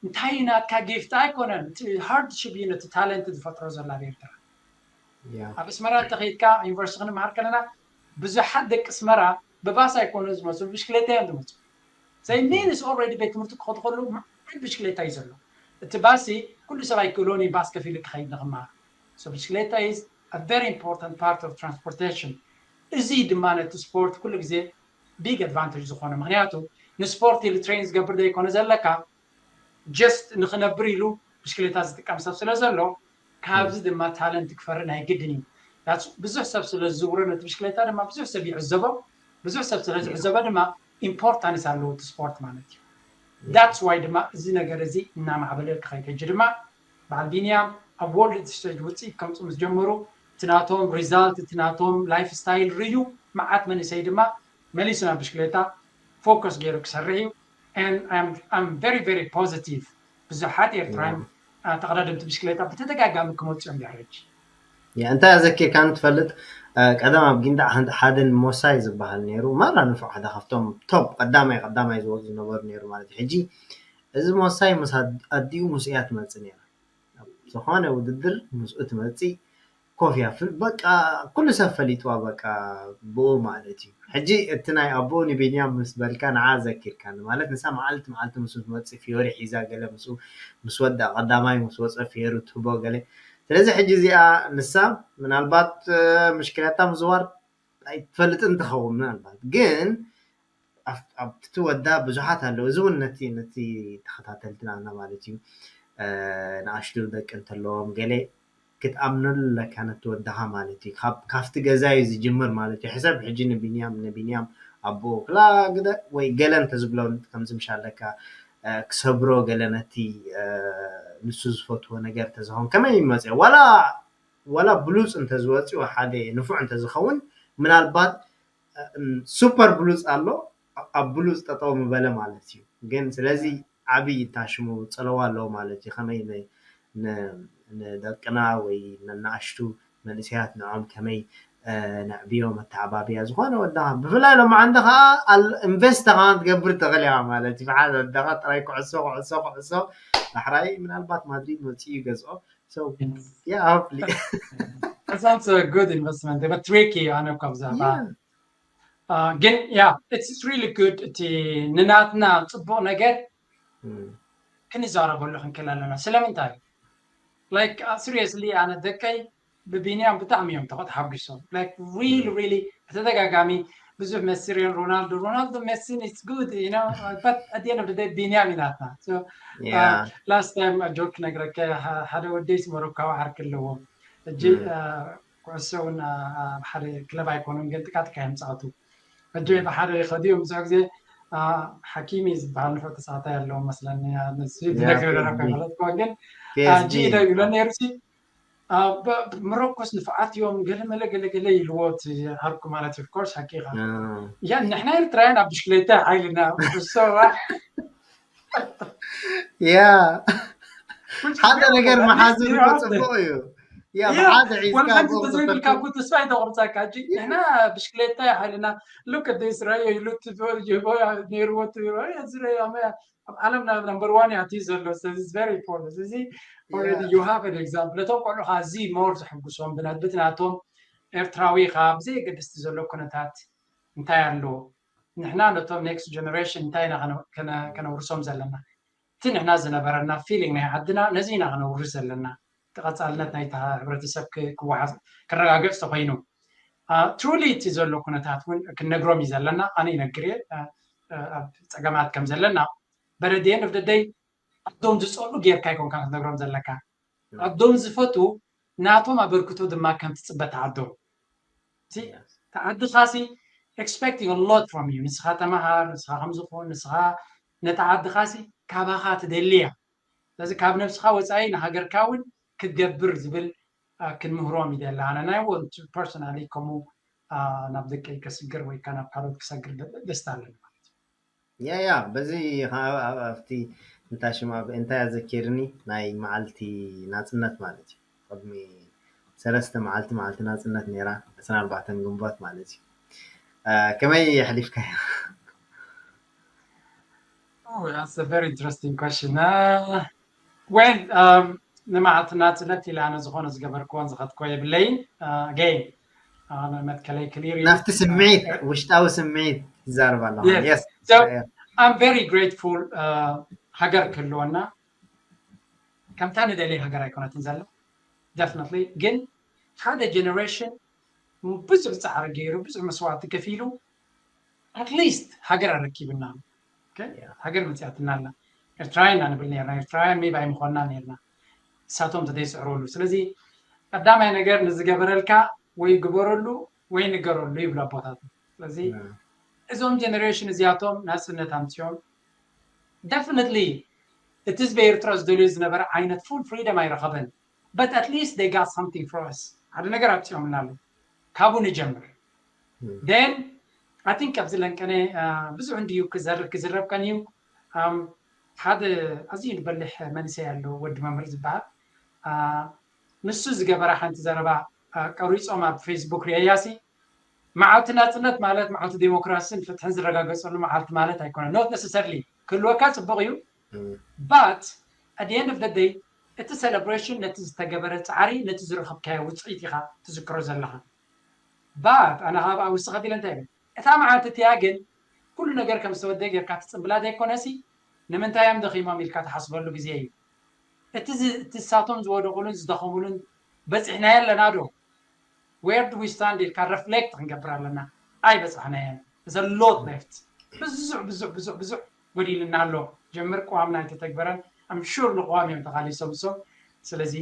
እንታይ ናትካ ጊፍት ኣይኮነን hardship እዩ ነቲ ታለንት ዝፈጥሮ ዘሎ ኣብ ኤርትራ ኣብ ኣስመራ እንተኸይድካ ዩኒቨርሲቲ ክንመሃር ከለና ብዙሓት ደቂ ኣስመራ ብባስ ኣይኮኑ ዝመፁ ብሽክሌታ እዮም ዝመፁ say means already ቤት ትምህርቲ ክኸዱ ከለዉ ማዕበል ብሽክሌታ እዩ ዘሎ እቲ ባሲ ኩሉ ሰብ ኣይክእሎን እዩ ባስ ከፊሉ ክኸይድ ንክመሃር so ብሽክሌታ is a very important part of transportation እዚ ድማ ነቲ ስፖርት ኩሉ ግዜ big advantage ዝኾነ ምክንያቱ ንስፖርት ኢሉ ትሬን ዝገብር ዘይኮነ ዘለካ just ንክነብር ኢሉ ብሽክሌታ ዝጥቀም ሰብ ስለ ዘሎ ካብዚ ድማ ታለንት ክፈሪ ናይ ግድን እዩ ብዙሕ ሰብ ስለ ዝዝውሮ ነቲ ብሽክሌታ ድማ ብዙሕ ሰብ ይዕዘቦ ብዙሕ ሰብ ስለ ዝዕዘቦ ድማ ኢምፖርታንስ ኣለዎ እቲ ስፖርት ማለት እዩ that's why ድማ እዚ ነገር እዚ እናማዕበለ ክኸይድ ሕጂ ድማ በዓል ቢንያም ኣብ ወርልድ ስቴጅ ውፅኢት ከምፁ ምስ ጀመሩ እቲ ናቶም ሪዛልት እቲ ናቶም ላይፍ ስታይል ርዩ መዓት መንእሰይ ድማ መሊሱ ናብ ብሽክሌታ ፎከስ ገይሩ ክሰርሕ እዩ I'm very very positive ብዙሓት ኤርትራውያን ተቐዳደምቲ ብሽክሌታ ብተደጋጋሚ ክመፁ እዮም ድሕሪ ሕጂ እንታይ ኣዘኪርካኒ ትፈልጥ ቀደም ኣብ ጊንዳዕ ሓንቲ ሓደ ሞሳይ ዝበሃል ነይሩ ማራ ንፉዕ ሓደ ካብቶም ቶፕ ቀዳማይ ቀዳማይ ዝወፁ ዝነበሩ ነይሩ ማለት እዩ ሕጂ እዚ ሞሳይ ምስ ኣዲኡ ምስ እያ ትመፅእ ነይራ ዝኾነ ውድድር ምስኡ ትመፅእ ኮፍ እያ በቃ ኩሉ ሰብ ፈሊጥዋ በቃ ብኡ ማለት እዩ ሕጂ እቲ ናይ ኣቦኡ ንቢንያም ምስ በልካ ንዓ ዘኪርካኒ ማለት ንሳ መዓልቲ መዓልቲ ምስ ትመፅእ ፊዮሪ ሒዛ ገለ ምስ ወዳ ቀዳማይ ምስ ወፀ ፊዮሪ ትህቦ ገለ ስለዚ ሕጂ እዚኣ ንሳ ምናልባት ምሽክለታ ምዝዋር ኣይትፈልጥን ትኸውን ምናልባት፣ ግን ኣብቲ ወዳ ብዙሓት ኣለዉ። እዚ እውን ነቲ ነቲ ተኸታተልትና ማለት እዩ። ንኣሽቱ ደቂ እንተለዎም ገለ ክትኣምነሉ ኣለካ ነቲ ወዳኻ ማለት እዩ። ካብቲ ገዛ እዩ ዝጅምር ማለት እዩ። ሕሰብ ሕጂ ንቢንያም ንቢንያም ኣቦኡ ክላ ግደ ወይ ገለ እንተዝብሎ ከምዚ ምሽ ኣለካ ክሰብሮ ገለ ነቲ ንሱ ዝፈትዎ ነገር ተዝኸውን ከመይ ይመፅኦ ዋላ ዋላ ብሉፅ እንተዝወፅኦ ሓደ ንፉዕ እንተዝኸውን ምናልባት ሱፐር ብሉፅ ኣሎ ኣብ ብሉፅ ጠጠው ምበለ ማለት እዩ። ግን ስለዚ ዓብይ እታ ሽሙ ፀለዋ ኣለዎ ማለት እዩ። ከመይ ንደቅና ወይ ንኣሽቱ መንእሰያት ንዖም ከመይ ነዕብዮ መተዓባብያ ዝኾነ ወዳኻ ብፍላይ ሎማዓንቲ ከዓ ኢንቨስት ከዓ ትገብር ተኽእል ኢኻ ማለት እዩ። ብሓደ ወዳኻ ጥራይ ኩዕሶ ኩዕሶ ኩዕሶ ዳሕራይ ምናልባት ማድሪድ መፅኡ ይገዝኦ። That's a good investment. But tricky ኣነ እኳ ብዛዕባ ግን yeah, it's really good እቲ ንናትና ፅቡቅ ነገር ክንዛረበሉ ክንክእል ኣለና። ስለምንታይ like seriously ኣነ ደቀይ ብቢንያም ብጣዕሚ እዮም ተቆጥ ሓጒሶም like really really ብተደጋጋሚ ብዙሕ መሲ ሪኦን ሮናልዶ ሮናልዶ መሲን it's good you know but at the end of the day ቢንያም ኢናትና last time ጆክ ነግረከ ሓደ ወደይ ሞሮካዊ ዓርኪ ኣለዎም ሕጂ ኩዕሶ እውን ሓደ ክለብ ኣይኮኑን ግን ጥቃጥቃ እዮም ፃወቱ ሕጂ ብሓደ ከድዮም ብዙሕ ግዜ ሓኪሚ ዝበሃል ንፉዕ ተፃዋታይ ኣለዎም መስለኒ ዝነግር ደረከ ማለት ግን ጂ ደ ይብሎ ነይሩ ሲ ምረኮስ ንፍዓት እዮም ገለመለ ገለገለ ይልዎ ዓርኩ ማለት of course ሓቂኻ ያ ንሕና ኤርትራውያን ኣብ ብሽክሌታ ሓይልና ኩሶ ያ ሓደ ነገር መሓዙ ፅቡቅ እዩ ያ ብሓደ ሒዝካ ተዘይብልካ እኮ ተስፋ ይተቁርፀካ ሕጂ ንሕና ብሽክሌታ ሓይልና look at this right you look to you boy ነይርዎ ትብሎ ዝረያ ኣብ ዓለምና number one እያ እቲ ዘሎ ስለዚ very important እዚ already you have an example ነቶም ቆልዑ እዚ more ዘሕጉሶም ብናትብት ናቶም ኤርትራዊ ካ ብዘየገድስቲ ዘሎ ኩነታት እንታይ ኣሎ ንሕና ነቶም next generation እንታይ ኢና ከነውርሶም ዘለና እቲ ንሕና ዝነበረና feeling ናይ ዓድና ነዚ ኢና ከነውርስ ዘለና ተቐፃልነት ናይታ ሕብረተሰብ ክወሓስ ክረጋገፅ ተኮይኑ truly እቲ ዘሎ ኩነታት እውን ክንነግሮም እዩ ዘለና ኣነ ይነግር እየ ኣብ ፀገማት ከም ዘለና but at the end of the day ዓዶም ዝፀልኡ ጌርካ ኣይኮንካ ክትነግሮም ዘለካ ዓዶም ዝፈትዉ ናቶም ኣበርክቶ ድማ ከም ትፅበ ተዓዶም ተዓድኻሲ expecting a lot from you ንስኻ ተምሃር ንስኻ ከምዝኾን ንስኻ ነቲ ዓድኻሲ ካባኻ ትደሊ እያ ስለዚ ካብ ነብስኻ ወፃኢ ንሃገርካ እውን ክትገብር ዝብል ክንምህሮም ይደሊ ኣነ ናይ ወንቱ personally ከምኡ ናብ ደቀይ ከስግር ወይ ከዓ ናብ ካልኦት ክሰግር ደስታ ኣለኒ ማለት እዩ ያ ያ በዚ ኣብቲ እንታይ ሽማ እንታይ ኣዘኪርኒ ናይ መዓልቲ ናፅነት ማለት እዩ ቅድሚ ሰለስተ መዓልቲ መዓልቲ ናፅነት ነራ ዕስራን ኣርባዕተን ግንቦት ማለት እዩ ከመይ የሕሊፍካዮ Oh, that's a very interesting question. Uh, well, um, ንመዓልቲ ናፅነት ኢለ ኣነ ዝኾነ ዝገበርክዎን ዝኸድክዎ የብለይን ገይን መትከለይ ክሊር ናብቲ ስምዒት ውሽጣዊ ስምዒት ይዛረብ ኣለኹ I'm very grateful ሃገር ክህልወና ከምታ ንደለይ ሃገር ኣይኮነትን ዘላ definitely ግን ሓደ generation ብዙሕ ፃዕሪ ገይሩ ብዙሕ መስዋዕቲ ከፊሉ at least ሃገር ኣረኪብና ሃገር መፅያትና ኣላ ኤርትራውያን ኢና ንብል ነርና ኤርትራውያን maybe ኣይምኾንና ነርና እሳቶም ተደይስዕርሉ ስለዚ ቀዳማይ ነገር ንዝገበረልካ ወይ ግበረሉ ወይ ንገረሉ ይብሉ ኣቦታት ስለዚ እዞም generation እዚኣቶም ናፅነት ኣምፅኦም definitely እቲ ህዝቢ ኤርትራ ዝደልዮ ዝነበረ ዓይነት full freedom ኣይረኸበን but at least they got something for us ሓደ ነገር ኣምፂኦምና ኣለዉ ካብኡ ንጀምር then I think ኣብዚ ለንቀነ ብዙሕ እንድዩ ክዘርብ ክዝረብ ቀን እዩ ሓደ ኣዝዩ ንበልሕ መንእሰይ ኣሎ ወዲ መምህር ዝበሃል ንሱ ዝገበረ ሓንቲ ዘረባ ቀሪፆም ኣብ ፌስቡክ ርእያሲ መዓልቲ ናፅነት ማለት መዓልቲ ዴሞክራሲን ፍትሕን ዝረጋገፀሉ መዓልቲ ማለት ኣይኮነ not necessarily ክህልወካ ፅቡቅ እዩ but at the end of the day እቲ celebration ነቲ ዝተገበረ ፃዕሪ ነቲ ዝረኸብካዮ ውፅኢት ኢኻ ትዝክሮ ዘለኻ but ኣነ ካብ ኣብ ውስኸ ቢለ እንታይ እብል እታ መዓልቲ እቲኣ ግን ኩሉ ነገር ከም ዝተወደ ጌርካ ትፅምብላ ዘይኮነሲ ንምንታይ እዮም ደኺሞም ኢልካ ትሓስበሉ ግዜ እዩ እቲ ዝሳቶም ዝወደቑሉን ዝደኸሙሉን በፂሕናዮ ኣለና ዶ? Where do we stand ኢልካ reflect ክንገብር ኣለና። ኣይበፃሕናዮን። There's a lot left። ብዙሕ ብዙሕ ብዙሕ ብዙሕ ጎዲልና ኣሎ። ጀምር ቅዋምና ኣይተተግበረን። I'm sure ንቅዋም እዮም ተቃሊሶም እሶም። ስለዚ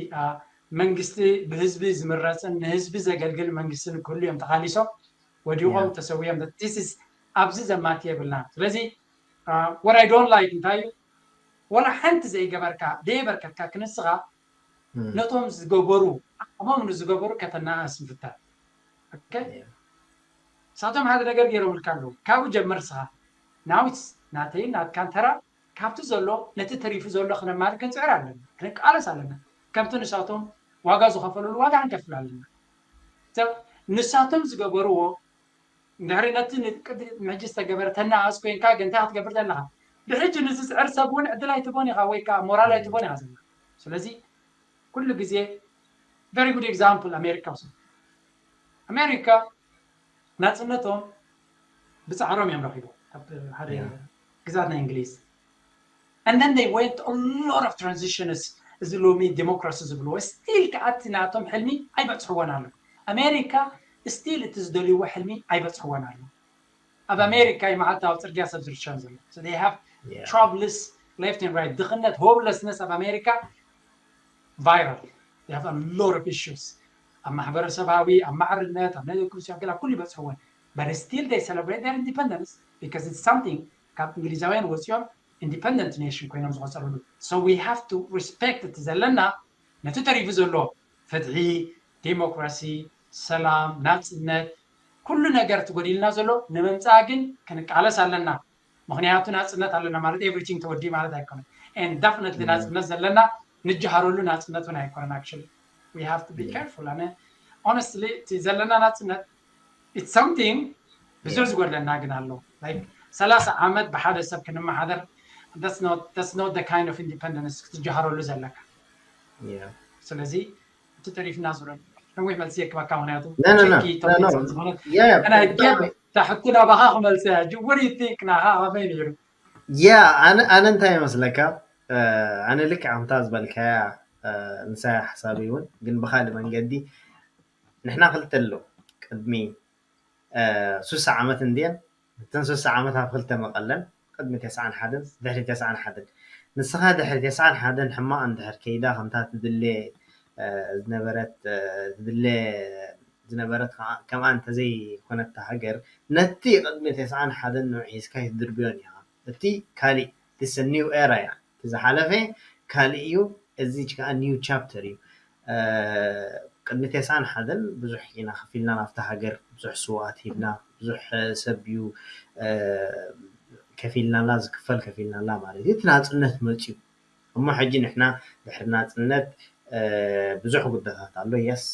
መንግስቲ ብህዝቢ ዝምረፅን ንህዝቢ ዘገልግል መንግስቲ ንክህሉ እዮም ተቃሊሶም። ወዲቆም ተሰዊኦም። This is ኣብዚ ዘማት የብልና። ስለዚ what I don't like እንታይ እዩ፣ ወላ ሓንቲ ዘይገበርካ ደየበርከትካ ክንስኻ ነቶም ዝገበሩ ዓቕሞም ንዝገበሩ ከተናኣስ ምፍታን። ንሳቶም ሓደ ነገር ገይሮምልካ ኣለዉ። ካብኡ ጀምር ስኻ። ናዊት ናተይን ናትካን ተራ ካብቲ ዘሎ ነቲ ተሪፉ ዘሎ ክነማልእ ክንፅዕር ኣለና፣ ክንቃለስ ኣለና። ከምቲ ንሳቶም ዋጋ ዝኸፈሉሉ ዋጋ ክንከፍል ኣለና። ንሳቶም ዝገበርዎ እንድሕሪ ነቲ ንቅድሚ ሕጂ ዝተገበረ ተናኣስ ኮይንካ ግን እንታይ ክትገብር ዘለካ? ብሕጂ ንዝፅዕር ሰብ እውን ዕድል ኣይትቦን ኢኻ ወይ ከዓ ሞራል ኣይትቦን ኢኻ ዘለና። ስለዚ ኩሉ ግዜ very good example ኣሜሪካ ውሰድ። ኣሜሪካ ናፅነቶም ብፃዕሮም እዮም ረኪቦም ካብ ሓደ ግዛት ናይ እንግሊዝ። And then they went a lot of transitions። እዚ ሎሚ ዴሞክራሲ ዝብልዎ ስቲል ከዓ እቲ ናቶም ሕልሚ ኣይበፅሕዎን ኣሎ። ኣሜሪካ ስቲል እቲ ዝደልይዎ ሕልሚ ኣይበፅሕዎን ኣሎ። ኣብ ኣሜሪካ እዩ መዓልታዊ ፅርግያ ሰብ ዝርሸን ዘሎ። So they have troubles left and right። ድኽነት፣ ሆፕለስነስ ኣብ ኣሜሪካ viral። They have a lot of issues። ኣብ ማሕበረሰባዊ፣ ኣብ ማዕርነት፣ ኣብ ናይ ዲሞክራሲ፣ ኣብ ኩሉ ይበፅሕዎን። But still they celebrate their independence because it's something ካብ እንግሊዛውያን ወፂኦም independent nation ኮይኖም ዝቆፀሩሉ። So we have to respect እቲ ዘለና ነቲ ተሪፉ ዘሎ ፍትሒ፣ ዴሞክራሲ፣ ሰላም፣ ናፅነት፣ ኩሉ ነገር ትጎዲልና ዘሎ ንምምፃእ ግን ክንቃለስ ኣለና። ምክንያቱ ናፅነት ኣለና ማለት everything ተወዲ ማለት ኣይኮነን። And definitely ናፅነት ዘለና ንጀሃረሉ ናፅነት እውን ኣይኮነን። Actually we have to be careful። ኣነ honestly እቲ ዘለና ናፅነት it's something ብዙሕ ዝጎድለና ግን ኣሎ። Like ሰላሳ ዓመት ብሓደ ሰብ ክንመሓደር that's not that's not the kind of independence ክትጀሃረሉ ዘለካ። ስለዚ እቲ ተሪፍና ዙረ ነዊሕ መልሲ የክበካ ምክንያቱ ሕቶ ናባኻ ክመልሰ ጅውር ይትክ ናኻ ከመይ ነይሩ? ያ ኣነ እንታይ ይመስለካ ኣነ ልክ ኣምታ ዝበልካያ ንሳይ ሓሳብ እውን ግን ብካልእ መንገዲ ንሕና ክልተ ኣሎ ቅድሚ ሱሳ ዓመት እንድየን እተን ሱሳ ዓመት ኣብ ክልተ መቐለን ቅድሚ ተስዓን ሓደን ድሕሪ ተስዓን ሓደን ንስኻ ድሕሪ ተስዓን ሓደን ሕማቕ እንድሕር ከይዳ ከምታ ትድለ ዝነበረት ትድለ ዝነበረት ከምኣ እንተዘይኮነታ ሃገር ነቲ ቅድሚ ተስዓን ሓደን ንውሕ ሒዝካ ይትድርብዮን ኢኻ እቲ ካሊእ this new era እያ ዝሓለፈ ካሊእ እዩ እዚ ከዓ new chapter እዩ ቅድሚ ተስዓን ሓደን ብዙሕ ኢና ከፊልና ናብታ ሃገር ብዙሕ ስዋኣት ሂብና ብዙሕ ሰብ እዩ ከፊልናላ ዝክፈል ከፊልናላ ማለት እዩ እቲ ናፅነት መፅዩ እሞ ሕጂ ንሕና ድሕሪ ናፅነት ብዙሕ ጉዳታት ኣሎ yes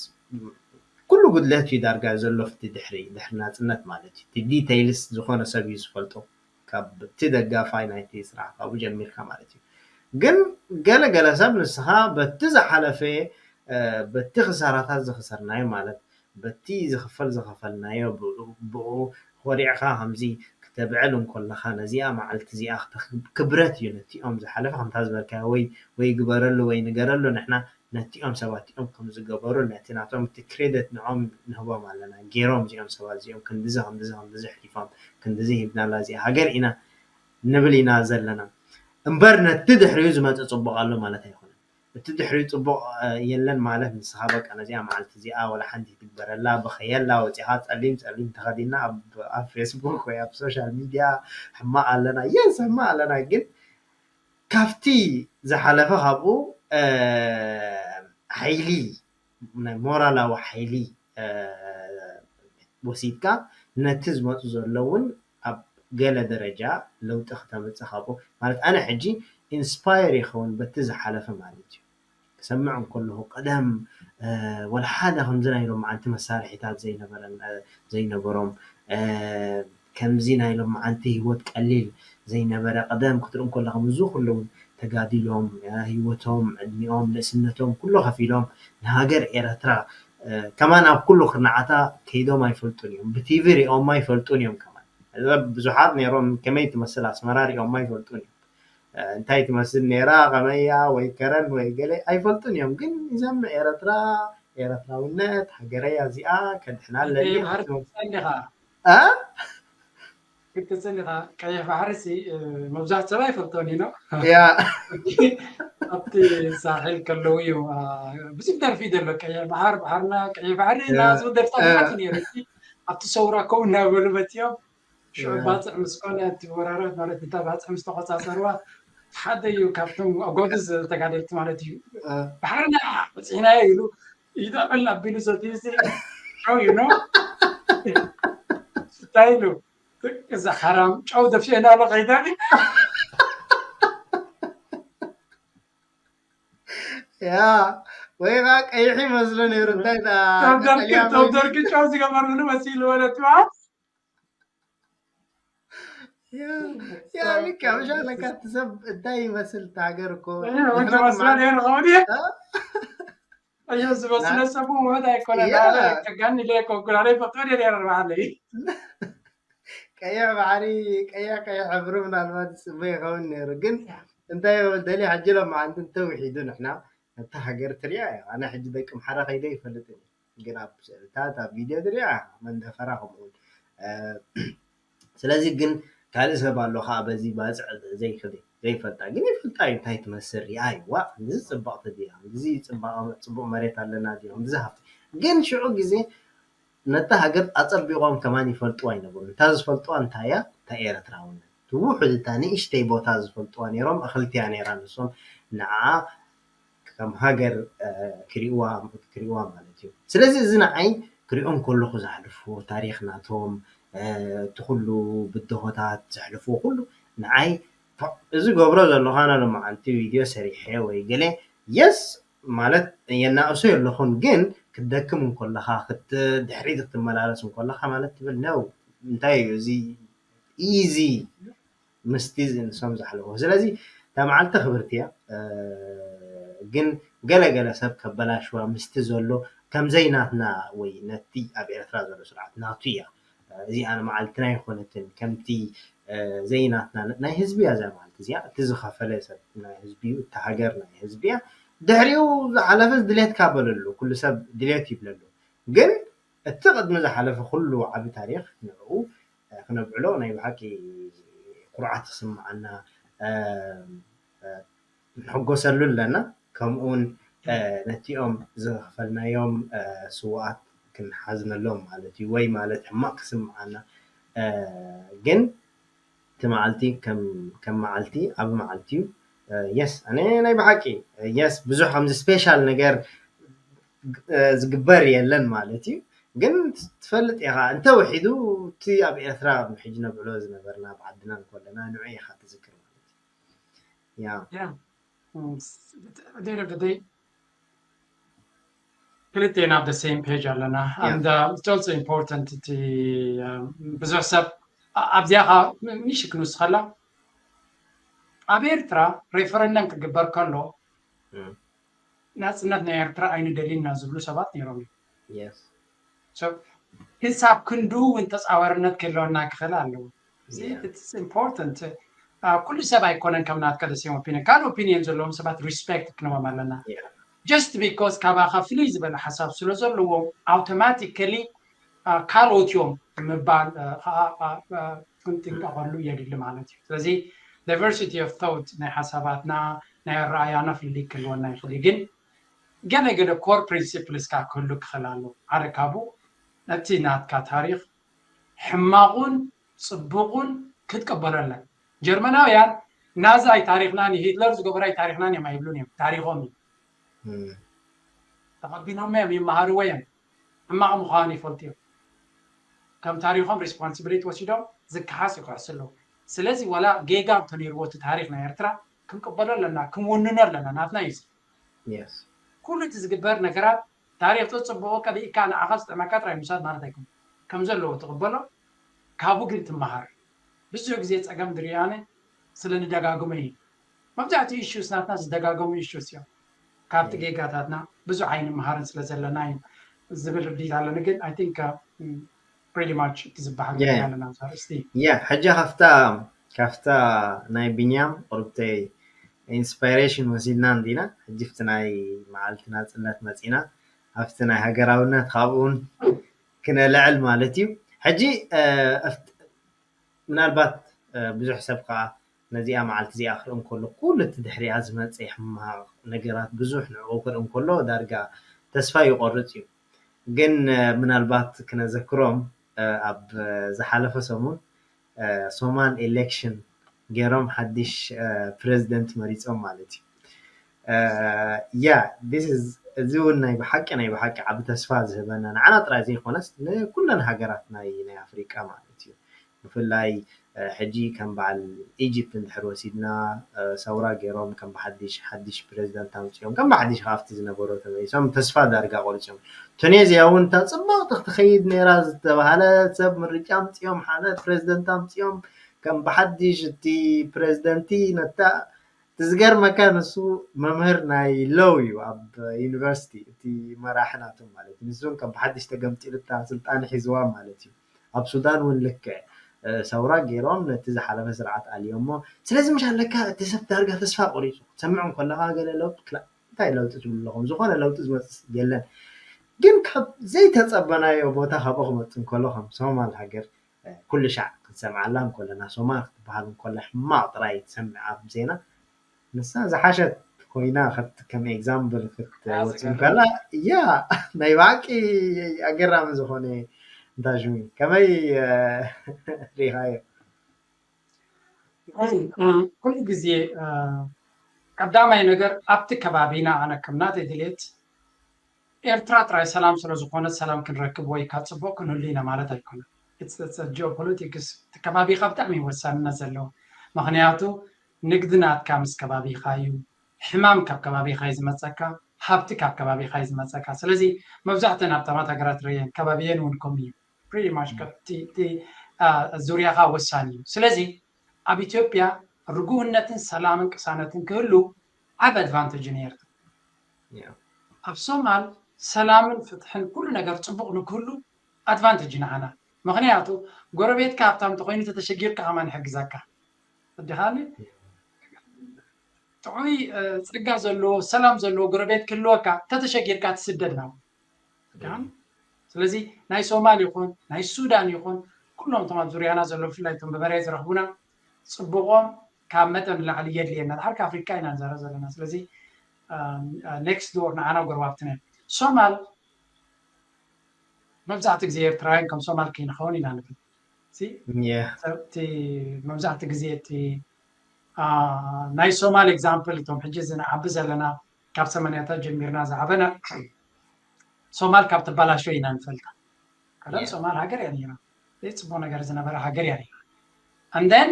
ኩሉ ጉድለት እዩ ዳርጋ ዘሎ ፍቲ ድሕሪ ድሕሪ ናፅነት ማለት እዩ እቲ details ዝኾነ ሰብ እዩ ዝፈልጦ ካብ እቲ ደጋፋይ ናይቲ ስራሕ ካብኡ ጀሚርካ ማለት እዩ ግን ገለ ገለ ሰብ ንስኻ በቲ ዝሓለፈ በቲ ክሳራታት ዝኽሰርናዮ ማለት በቲ ዝኽፈል ዝኸፈልናዮ ብኡ ኮሪዕኻ ከምዚ ክተብዕል እንኮለኻ ነዚኣ መዓልቲ እዚኣ ክብረት እዩ ነቲኦም ዝሓለፈ ከምታ ዝበልካዮ ወይ ወይ ግበረሉ ወይ ንገረሉ ንሕና ነቲኦም ሰባት እኦም ከም ዝገበሩ ነቲ ናቶም እቲ credit ንዖም ንህቦም ኣለና ገይሮም እዚኦም ሰባት እዚኦም ክንድዚ ከምድዚ ከምድዚ ሕሊፎም ክንድዚ ሂብናላ እዚኣ ሃገር ኢና ንብል ኢና ዘለና እምበር ነቲ ድሕሪኡ ዝመፀ ፅቡቅ ኣሎ ማለት ኣይኮነን እቲ ድሕሪኡ ፅቡቅ የለን ማለት ንስኻ በቃ ነዚኣ መዓልቲ እዚኣ ወላ ሓንቲ ትግበረላ ብኸየላ ወፂኻ ፀሊም ፀሊም ተኸዲና ኣብ ፌስቡክ ወይ ኣብ social media ሕማቅ ኣለና yes ሕማቅ ኣለና ግን ካብቲ ዝሓለፈ ካብኡ ሓይሊ ናይ ሞራላዊ ሓይሊ ወሲድካ ነቲ ዝመፁ ዘሎ እውን ኣብ ገለ ደረጃ ለውጢ ክተምፅእ ካብኡ ማለት ኣነ ሕጂ inspire ይኸውን በቲ ዝሓለፈ ማለት እዩ ክሰምዕ እንከለኹ ቀደም ወላ ሓደ ከምዚ ናይ ሎምዓንቲ መሳርሒታት ዘይነበሮም ከምዚ ናይ ሎምዓንቲ ህይወት ቀሊል ዘይነበረ ቀደም ክትርኢ እንከለኹ እዚ ኩሉ እውን ተጋዲሎም ህይወቶም ዕድሚኦም ንእስነቶም ኩሉ ከፊሎም ንሃገር ኤረትራ ከማን ኣብ ኩሉ ክርናዓታ ከይዶም ኣይፈልጡን እዮም ብቲቪ ሪኦማ ኣይፈልጡን እዮም ከማን ብዙሓት ነይሮም ከመይ ትመስል ኣስመራ ሪኦማ ኣይፈልጡን እዮም እንታይ ትመስል ነይራ ከመያ ወይ ከረን ወይ ገለ ኣይፈልጡን እዮም ግን ይሰምዕ ኤረትራ ኤርትራውነት ሃገረይ እዚኣ ከድሕና ኣለኒ። ቀይሕ ባሕሪ ክትጽን ዲኻ? አ? ክትጽን ዲኻ? ቀይሕ ባሕሪ ሲ፣ እ፣ መብዛሕትኡ ሰብ ኣይፈልጦን እዩ፣ ነው? ያ። ኣብቲ ሳሕል ከለዉ እዩ፣ አ፣ ብዙሕ ደርፊ ዘሎ፣ ቀይሕ ባሕር፣ ባሕርና፣ ቀይሕ ባሕሪ እና ያ። ዝብል ደርፍታት እ። ብዙሓት እዩ ነይሩ። እቲ ኣብቲ ሰውራ ከምኡ እናበሉ መጺኦም፣ ሽዑ ያ። ባጽዕ ምስ ኮነ፣ እቲ ወራራት ማለት፣ እታ ባጽዕ ምስ ተቖጻጸርዋ፣ ሓደ እዩ ካብቶም ኣጎብዝ ተጋደልቲ ማለት እዩ። እ። "ባሕርና በጺሕናዮ" ኢሉ ይጠዕል ኣቢሉ ሰትዩ፣ ሲ፣ ጨው እዩ፣ ነው? እንታይ ኢሉ? "እዛ ሓራም ጨው ደፊአና ኣሎ ከይዳ ድዩ?" ያ፣ ወይ ኸዓ ቀይሕ ይመስሎ ነይሩ፣ እንታይ ደኣ፣ ካብ ደርቂ፣ ቀጠልያ ካብ ወይ ደርቂ ጨው ዝገበርሉ መሲሉ ማለት እዩ። ያ፣ ያ፣ ልክ፣ ሓበሻ ለካ እቲ ሰብ እንታይ ይመስል፣ እቲ ሃገር እኮ። እየ፣ ወዲ ንሕና መስሎ መዓልቲ ነይሩ ኸውን እየ። እ? እየ ዝመስሎ ያ። ሰብ እውን ውሑድ ኣይኮነን። ያ። ኣነ ከጋኒ ኢለ ኣይኮንኩን። ኣነ ይፈቅድ እየ ነይረ ንባዕለይ። ቀይሕ ባሕሪ፣ ቀይሕ፣ ቀይሕ ሕብሪ ምናልባት ይጽበ ይኸውን ነይሩ። ግን እንታይ ይበል፣ ደልየ ሕጂ ሎማዓንቲ እንተውሒዱ ንሕና ነታ ሃገር ትሪኣ እያ። ኣነ ሕጂ ደቂ ኣምሓራ ከይደ ይፈልጥን እየ። ግን ኣብ ስእልታት፣ ኣብ ቪድዮ ትሪኣ፣ መንደፈራ ከምኡ እውን። እ፣ ስለዚ ግን ካልእ ሰብ ኣሎ ከዓ በዚ ባጽዕ ዘይክደ፣ ዘይፈልጣ። ግን ይፈልጣ እዩ፣ እንታይ ትመስል ሪኣ እዩ። ዋ፣ እዚ ጽብቕቲ ድያ? እዚ ጽባቐ፣ ጽቡቕ መሬት ኣለና ድዮም? እዚ ሃብቲ። ግን ሽዑ ግዜ ነታ ሃገር ኣጸቢቖም ከማን ይፈልጥዋ ኣይነበሩን። እታ ዝፈልጥዋ እንታይ እያ? እታ ኤርትራውነት። እቲ ውሑድ፣ እታ ንእሽተይ ቦታ ዝፈልጥዋ ነይሮም፣ እኽልቲ እያ ነይራ። ንሶም ንዓኣ ከም ሃገር፣ እ፣ ክሪእዋ፣ ክሪእዋ ማለት እዩ። ስለዚ እዚ ንዓይ ክሪኦም ከለኹ ዘሕልፍዎ ታሪኽ ናቶም፣ እ፣ እቲ ኩሉ ብድሆታት ዘሕልፍዎ ኩሉ ንዓይ፣ ፋ-፣ እዚ ገብሮ ዘለኹ ኣነ ሎማዓንቲ ቪድዮ ሰሪሐ ወይ ገለ፣ የስ፣ ማለት የናእሶ የለኹን፣ ግን ክትደክም እንከለኻ፣ ክት-፣ ድሕሪት ክትመላለስ እንከለኻ ማለት ትብል፣ ነው፣ እንታይ እዩ እዚ? ኢዚ ምስቲ ንሶም ዘሕልፎ። ስለዚ እታ መዓልቲ ክብርቲ እያ፣ እ፣ ግን ገለ ገለ ሰብ ከበላሽዋ ምስቲ ዘሎ ከም ዘይናትና ወይ ነቲ ኣብ ኤርትራ ዘሎ ስርዓት ናቱ እያ። እዚ ኣነ መዓልትና ኣይኮነትን፣ ከምቲ፣ እ፣ ዘይናትና ናይ ህዝቢ እያ እዛ መዓልቲ እዚኣ። እቲ ዝኸፈለ ሰብ ናይ ህዝቢ እዩ፣ እታ ሃገር ናይ ህዝቢ እያ። ድሕሪኡ ዝሓለፈስ ድሌትካ በለሉ፣ ኩሉ ሰብ ድሌት ይብለሉ። ግን እቲ ቅድሚ ዝሓለፈ ኩሉ ዓቢ ታሪኽ ንዕኡ፣ እ፣ ክነብዕሎ ናይ ብሓቂ ኩርዓት ክስምዓና፣ እ፣ እ፣ ንሕጎሰሉ ኣለና። ከምኡውን፣ እ፣ ነቲኦም ዝኸፈልናዮም፣ እ፣ ስውኣት ክንሓዝነሎም ማለት እዩ፣ ወይ ማለት ሕማቕ ክስምዓና። እ፣ ግን እቲ መዓልቲ ከም፣ ከም መዓልቲ፣ ዓቢ መዓልቲ እዩ። እ፣ የስ፣ ኣነ ናይ ብሓቂ፣ እ፣ የስ፣ ብዙሕ ከምዚ ስፔሻል ነገር፣ እ፣ ዝግበር የለን ማለት እዩ። ግን ትፈልጥ ኢኻ፣ እንተውሒዱ እቲ ኣብ ኤርትራ ኣብ ሕጂ ነብዕሎ ዝነበርና ኣብ ዓድና እንከለና ንዑ ኢኻ ትዝክር ማለት እዩ። ያ። ያ። እም፣ ስ-፣ at the end of the day፣ ክልቴና ኣብ the same page ኣለና። ያ። And, uh, it's also important እቲ፣ um፣ ብዙሕ ሰብ ኣ-፣ ኣብዚኣ ኸ ንእሽክ ንውስኸላ፣ ኣብ ኤርትራ ሬፈረንደም ክግበር ከሎ፣ እም። ናጽነት ናይ ኤርትራ ኣይንደልይና ዝብሉ ሰባት ነይሮም እዮም። የስ። So፣ ክሳብ ክንዱ እውን ተጻዋርነት ክህልወና ክኽእል ኣለዎ። እዚ Yeah. it's important። አ፣ ኩሉ ሰብ ኣይኮነን ከም ናትካ the same opinion። ካልእ ኦፒኒየን ዘለዎም ሰባት ሪስፔክት ክንቦም ኣለና። Yeah. Just because ካባኻ ፍልይ ዝበለ ሓሳብ ስለ ዘለዎም፣ ኣውቶማቲካሊ፣ አ፣ ካልኦት እዮም ምባል፣ አ፣ ኸዓ፣ አ፣ አ፣ ክንጥንቀቐሉ የድሊ ማለት እዩ። ስለዚ ዳይቨርሲቲ ኦፍ ቶት ናይ ሓሳባትና፣ ናይ ኣረኣያና ፍልልይ ክህልወና ይኽእል እዩ። ግን ገለ ገለ ኮር ፕሪንሲፕልስ ከዓ ክህሉ ክኽእል ኣለዎ። ሓደ ካብኡ ነቲ ናትካ ታሪኽ ሕማቑን ጽቡቑን ክትቅበሎ ኣለካ። ጀርመናውያን ናዚ ኣይታሪኽና፣ ንሂትለር ዝገበሮ ኣይታሪኽናን እዮም ኣይብሉን እዮም። ታሪኾም እዩ። እም። ተቐቢሎሞ እዮም፣ ይመሃርዎ እዮም። ሕማቕ ምዃኑ ይፈልጡ እዮም። ከም ታሪኾም ሪስፖንሲቢሊቲ ወሲዶም ዝከሓስ ይከሕሱ ኣለዉ። ስለዚ ዋላ ጌጋ እንተነይርዎ እቲ ታሪኽ ናይ ኤርትራ ክንቅበሎ ኣለና፣ ክንውንኖ ኣለና፣ ናትና እዩ እዚ። የስ። ኩሉ እቲ ዝግበር ነገራት ታሪኽ ተጽብቖ ቀቢእካ ንዓኻ ዝጥዕመካ ጥራይ ምውሳድ ማለት ኣይኮነን። ከም ዘለዎ ትቕበሎ፣ ካብኡ ግን ትመሃር። ብዙሕ ግዜ ጸገም ዝርኢ ኣነ ስለ ንደጋግሞ እዩ። መብዛሕትኡ ኢሹስ ናትና ዝደጋገሙ ኢሹስ እዮም። ካብቲ እም። ጌጋታትና ብዙሕ ኣይንመሃርን ስለ ዘለና እዩ ዝብል ርድኢት ኣለኒ። ግን I think, uh, mm, pretty much እቲ ዝበሃል Yeah. ጉዳይ ኣለና ኣብዚ ኣርእስቲ። ያ፣ ሕጂ ካብታ፣ ካብታ ናይ ቢንያም ቁርብተይ ኢንስፓይሬሽን ወሲድና እንዲና፣ ሕጂ ኣብቲ ናይ መዓልቲ ናጽነት መጺና። ኣብቲ ናይ ሃገራውነት ካብኡን ክነልዕል ማለት እዩ። ሕጂ ምናልባት ብዙሕ ሰብ ከዓ ነዚኣ መዓልቲ እዚኣ ክርኢ እንከሎ ኩሉ እቲ ድሕሪኣ ዝመፀ ሕማቕ ነገራት ብዙሕ ንዕኡ ክርኢ እንከሎ ዳርጋ ተስፋ ይቆርፅ እዩ። ግን ምናልባት ክነዘክሮም ኣብ ዝሓለፈ ሰሙን ሶማል ኤሌክሽን ገይሮም ሓድሽ ፕሬዚደንት መሪፆም ማለት እዩ። ያ እዚ እውን ናይ ብሓቂ ናይ ብሓቂ ዓቢ ተስፋ ዝህበና ንዓና ጥራይ ዘይኮነስ ንኩለን ሃገራት ናይ ናይ ኣፍሪቃ ማለት እዩ። ብፍላይ ሕጂ ከም በዓል ኢጅፕት እንድሕር ወሲድና ሰውራ ገይሮም ከም ብሓድሽ ሓድሽ ፕሬዚዳንት ኣምፅኦም ከም ብሓድሽ ካብቲ ዝነበሮ ተመሊሶም ተስፋ ዳርጋ ቆሪፆም። ቱኒዝያ እውን እታ ፅብቕቲ ክትኸይድ ነይራ ዝተባሃለ ሰብ ምርጫ ኣምፅኦም ሓደ ፕሬዚደንት ኣምፅኦም ከም ብሓድሽ እቲ ፕሬዚደንቲ ነታ እቲ ዝገርመካ ንሱ መምህር ናይ ለው እዩ ኣብ ዩኒቨርሲቲ እቲ መራሒ ናቶም ማለት እዩ። ንሱ እውን ከም ብሓድሽ ተገምጢሉ እታ ስልጣን ሒዝዋ ማለት እዩ። ኣብ ሱዳን እውን ልክዕ ሰውራ ገይሮም ነቲ ዝሓለፈ ስርዓት ኣልዮሞ። ስለዚ ምሽ ኣለካ እቲ ሰብ ዳርጋ ተስፋ ቆሪፁ ትሰምዕ እንከለካ ገለ ለውጢ ክላ እንታይ ለውጢ ትብሉ ኣለኹም? ዝኾነ ለውጢ ዝመፅእ የለን። ግን ካብ ዘይተፀበናዮ ቦታ ካብኡ ክመፅእ እንከሎ ከም ሶማል ሃገር ኩሉ ሻዕ ክንሰምዓላ እንከለና ሶማል ክትበሃል እንከላ ሕማቕ ጥራይ ትሰምዕ ኣብ ዜና ንሳ ዝሓሸት ኮይና ከም ኤግዛምፕል ክትወፅእ እንከላ እያ ናይ ብሓቂ ኣገራሚ ዝኾነ እንታሽሚ ከመይ ሪኻዮ? ኩሉ ግዜ ቀዳማይ ነገር ኣብቲ ከባቢና ኣነ ከም ናተይ ድሌት ኤርትራ ጥራይ ሰላም ስለዝኾነት ሰላም ክንረክብ ወይ ካብ ፅቡቅ ክንህሉ ኢና ማለት ኣይኮነን። ጂኦፖለቲክስ እቲ ከባቢካ ብጣዕሚ ወሳንነት ዘለዎ ምክንያቱ ንግዲ ናትካ ምስ ከባቢካ እዩ። ሕማም ካብ ከባቢካ እዩ ዝመፀካ፣ ሃብቲ ካብ ከባቢካ እዩ ዝመፀካ። ስለዚ መብዛሕተን ሃብታማት ሃገራት ረየን ከባቢየን እውን ከምኡ እዩ። ፕሪቲ ማች እቲ ዙርያኻ ወሳኒ እዩ። ስለዚ ኣብ ኢትዮጵያ ርጉእነትን ሰላምን ቅሳነትን ክህሉ ዓብ ኣድቫንቴጅ ነርት ኣብ ሶማል ሰላምን ፍትሕን ኩሉ ነገር ፅቡቅ ንክህሉ ኣድቫንቴጅ ንዓና። ምክንያቱ ጎረቤትካ ሃብታም ተኮይኑ ተተሸጊርካ ከማ ንሕግዘካ። ኣዲኻኒ ጥዑይ ፀጋ ዘለዎ ሰላም ዘለዎ ጎረቤት ክህልወካ ተተሸጊርካ ትስደድ ናብ ስለዚ ናይ ሶማል ይኹን ናይ ሱዳን ይኹን ኩሎም እቶም ኣብ ዙርያና ዘለዉ ብፍላይ እቶም ብመሬት ዝረኽቡና ፅቡቆም ካብ መጠን ንላዕሊ የድልየና። ድሓር ኣፍሪካ ኢና ንዛረብ ዘለና። ስለዚ ኔክስት ዶር ንዓና ጎረባብትና እዮም። ሶማል መብዛሕትኡ ግዜ ኤርትራውያን ከም ሶማል ከይንኸውን ኢና ንብል። እቲ መብዛሕትኡ ግዜ እቲ ናይ ሶማል ኤግዛምፕል እቶም ሕጂ እዚ ንዓቢ ዘለና ካብ ሰማንያታት ጀሚርና ዝዓበና ሶማል ካብ ትባላሾ ኢና ንፈልጣ። ቀደም ሶማል ሃገር እያ ነይራ። ዘይፅቡቅ ነገር ዝነበረ ሃገር እያ ነይራ። ኣንደን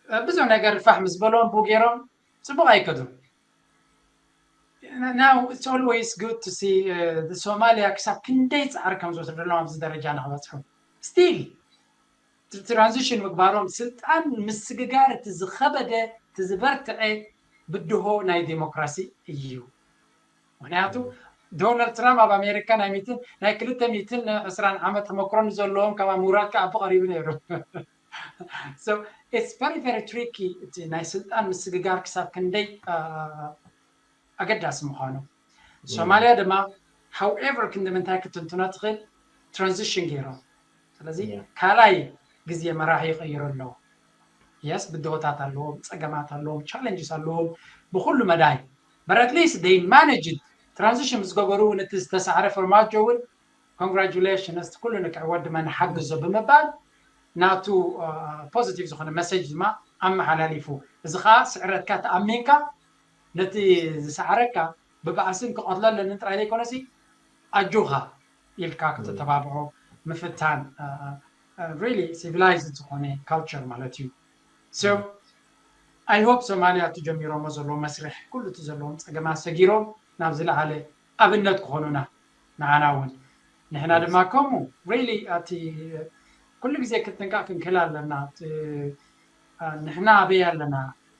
ብዙሕ ነገር ፋሕ ምስ በሎም ቡ ገይሮም ፅቡቅ ኣይከዱን። Now it's always good to see ሶማሊያ ክሳብ ክንደይ ፃዕሪ ከም ዝወሰደሎም ኣብዚ ደረጃ ንክበፅሑ ስቲል ትራንዚሽን ምግባሮም ስልጣን ምስግጋር እቲ ዝኸበደ እቲ ዝበርትዐ ብድሆ ናይ ዴሞክራሲ እዩ። ምክንያቱ ዶናልድ ትራምፕ ኣብ ኣሜሪካ ናይ ሚትን ናይ ክልተ ሚትን ዕስራን ዓመት ተመክሮ ንዘለዎም ካብ ምሁራት ከዓ ብቐሪቡ ነይሩ። So it's very very tricky እቲ ናይ ስልጣን ምስግጋር ክሳብ ክንደይ ኣገዳሲ ምዃኑ። ሶማልያ ድማ however ክንዲ ምንታይ ክትንትኖ ትኽእል ትራንዚሽን ገይሮም። ስለዚ ካልኣይ ግዜ መራሒ ይቕይሩ ኣለዉ። የስ ብድሆታት ኣለዎም፣ ፀገማት ኣለዎም፣ ቻለንጅስ ኣለዎም ብኩሉ መዳይ። But at least they managed ትራንዚሽን ምስ ገበሩ እውን እቲ ዝተሳዕረ ፈርማጆ እውን ኮንግራጁሌሽንስ ኩሉ ንክዕወት ድማ ንሓግዞ ብምባል ናቱ ፖዚቲቭ ዝኾነ መሰጅ ድማ ኣመሓላሊፉ። እዚ ከዓ ስዕረትካ ተኣሚንካ ነቲ ዝሰዓረካ ብባእስን ክቐትሎ ኣለንን ጥራይ ዘይኮነሲ ኣጆኻ ኢልካ ክተተባብዖ ምፍታን really civilized ዝኾነ ካልቸር ማለት እዩ። So I hope ሶማልያ እቲ ጀሚሮሞ ዘለዎ መስርሕ ኩሉ እቲ ዘለዎም ፀገማት ሰጊሮም ናብ ዝለዓለ ኣብነት ክኾኑና ንዓና እውን ንሕና ድማ ከምኡ really እቲ ኩሉ ግዜ ክትንቃ ክንክእል ኣለና። ንሕና ኣበይ ኣለና፣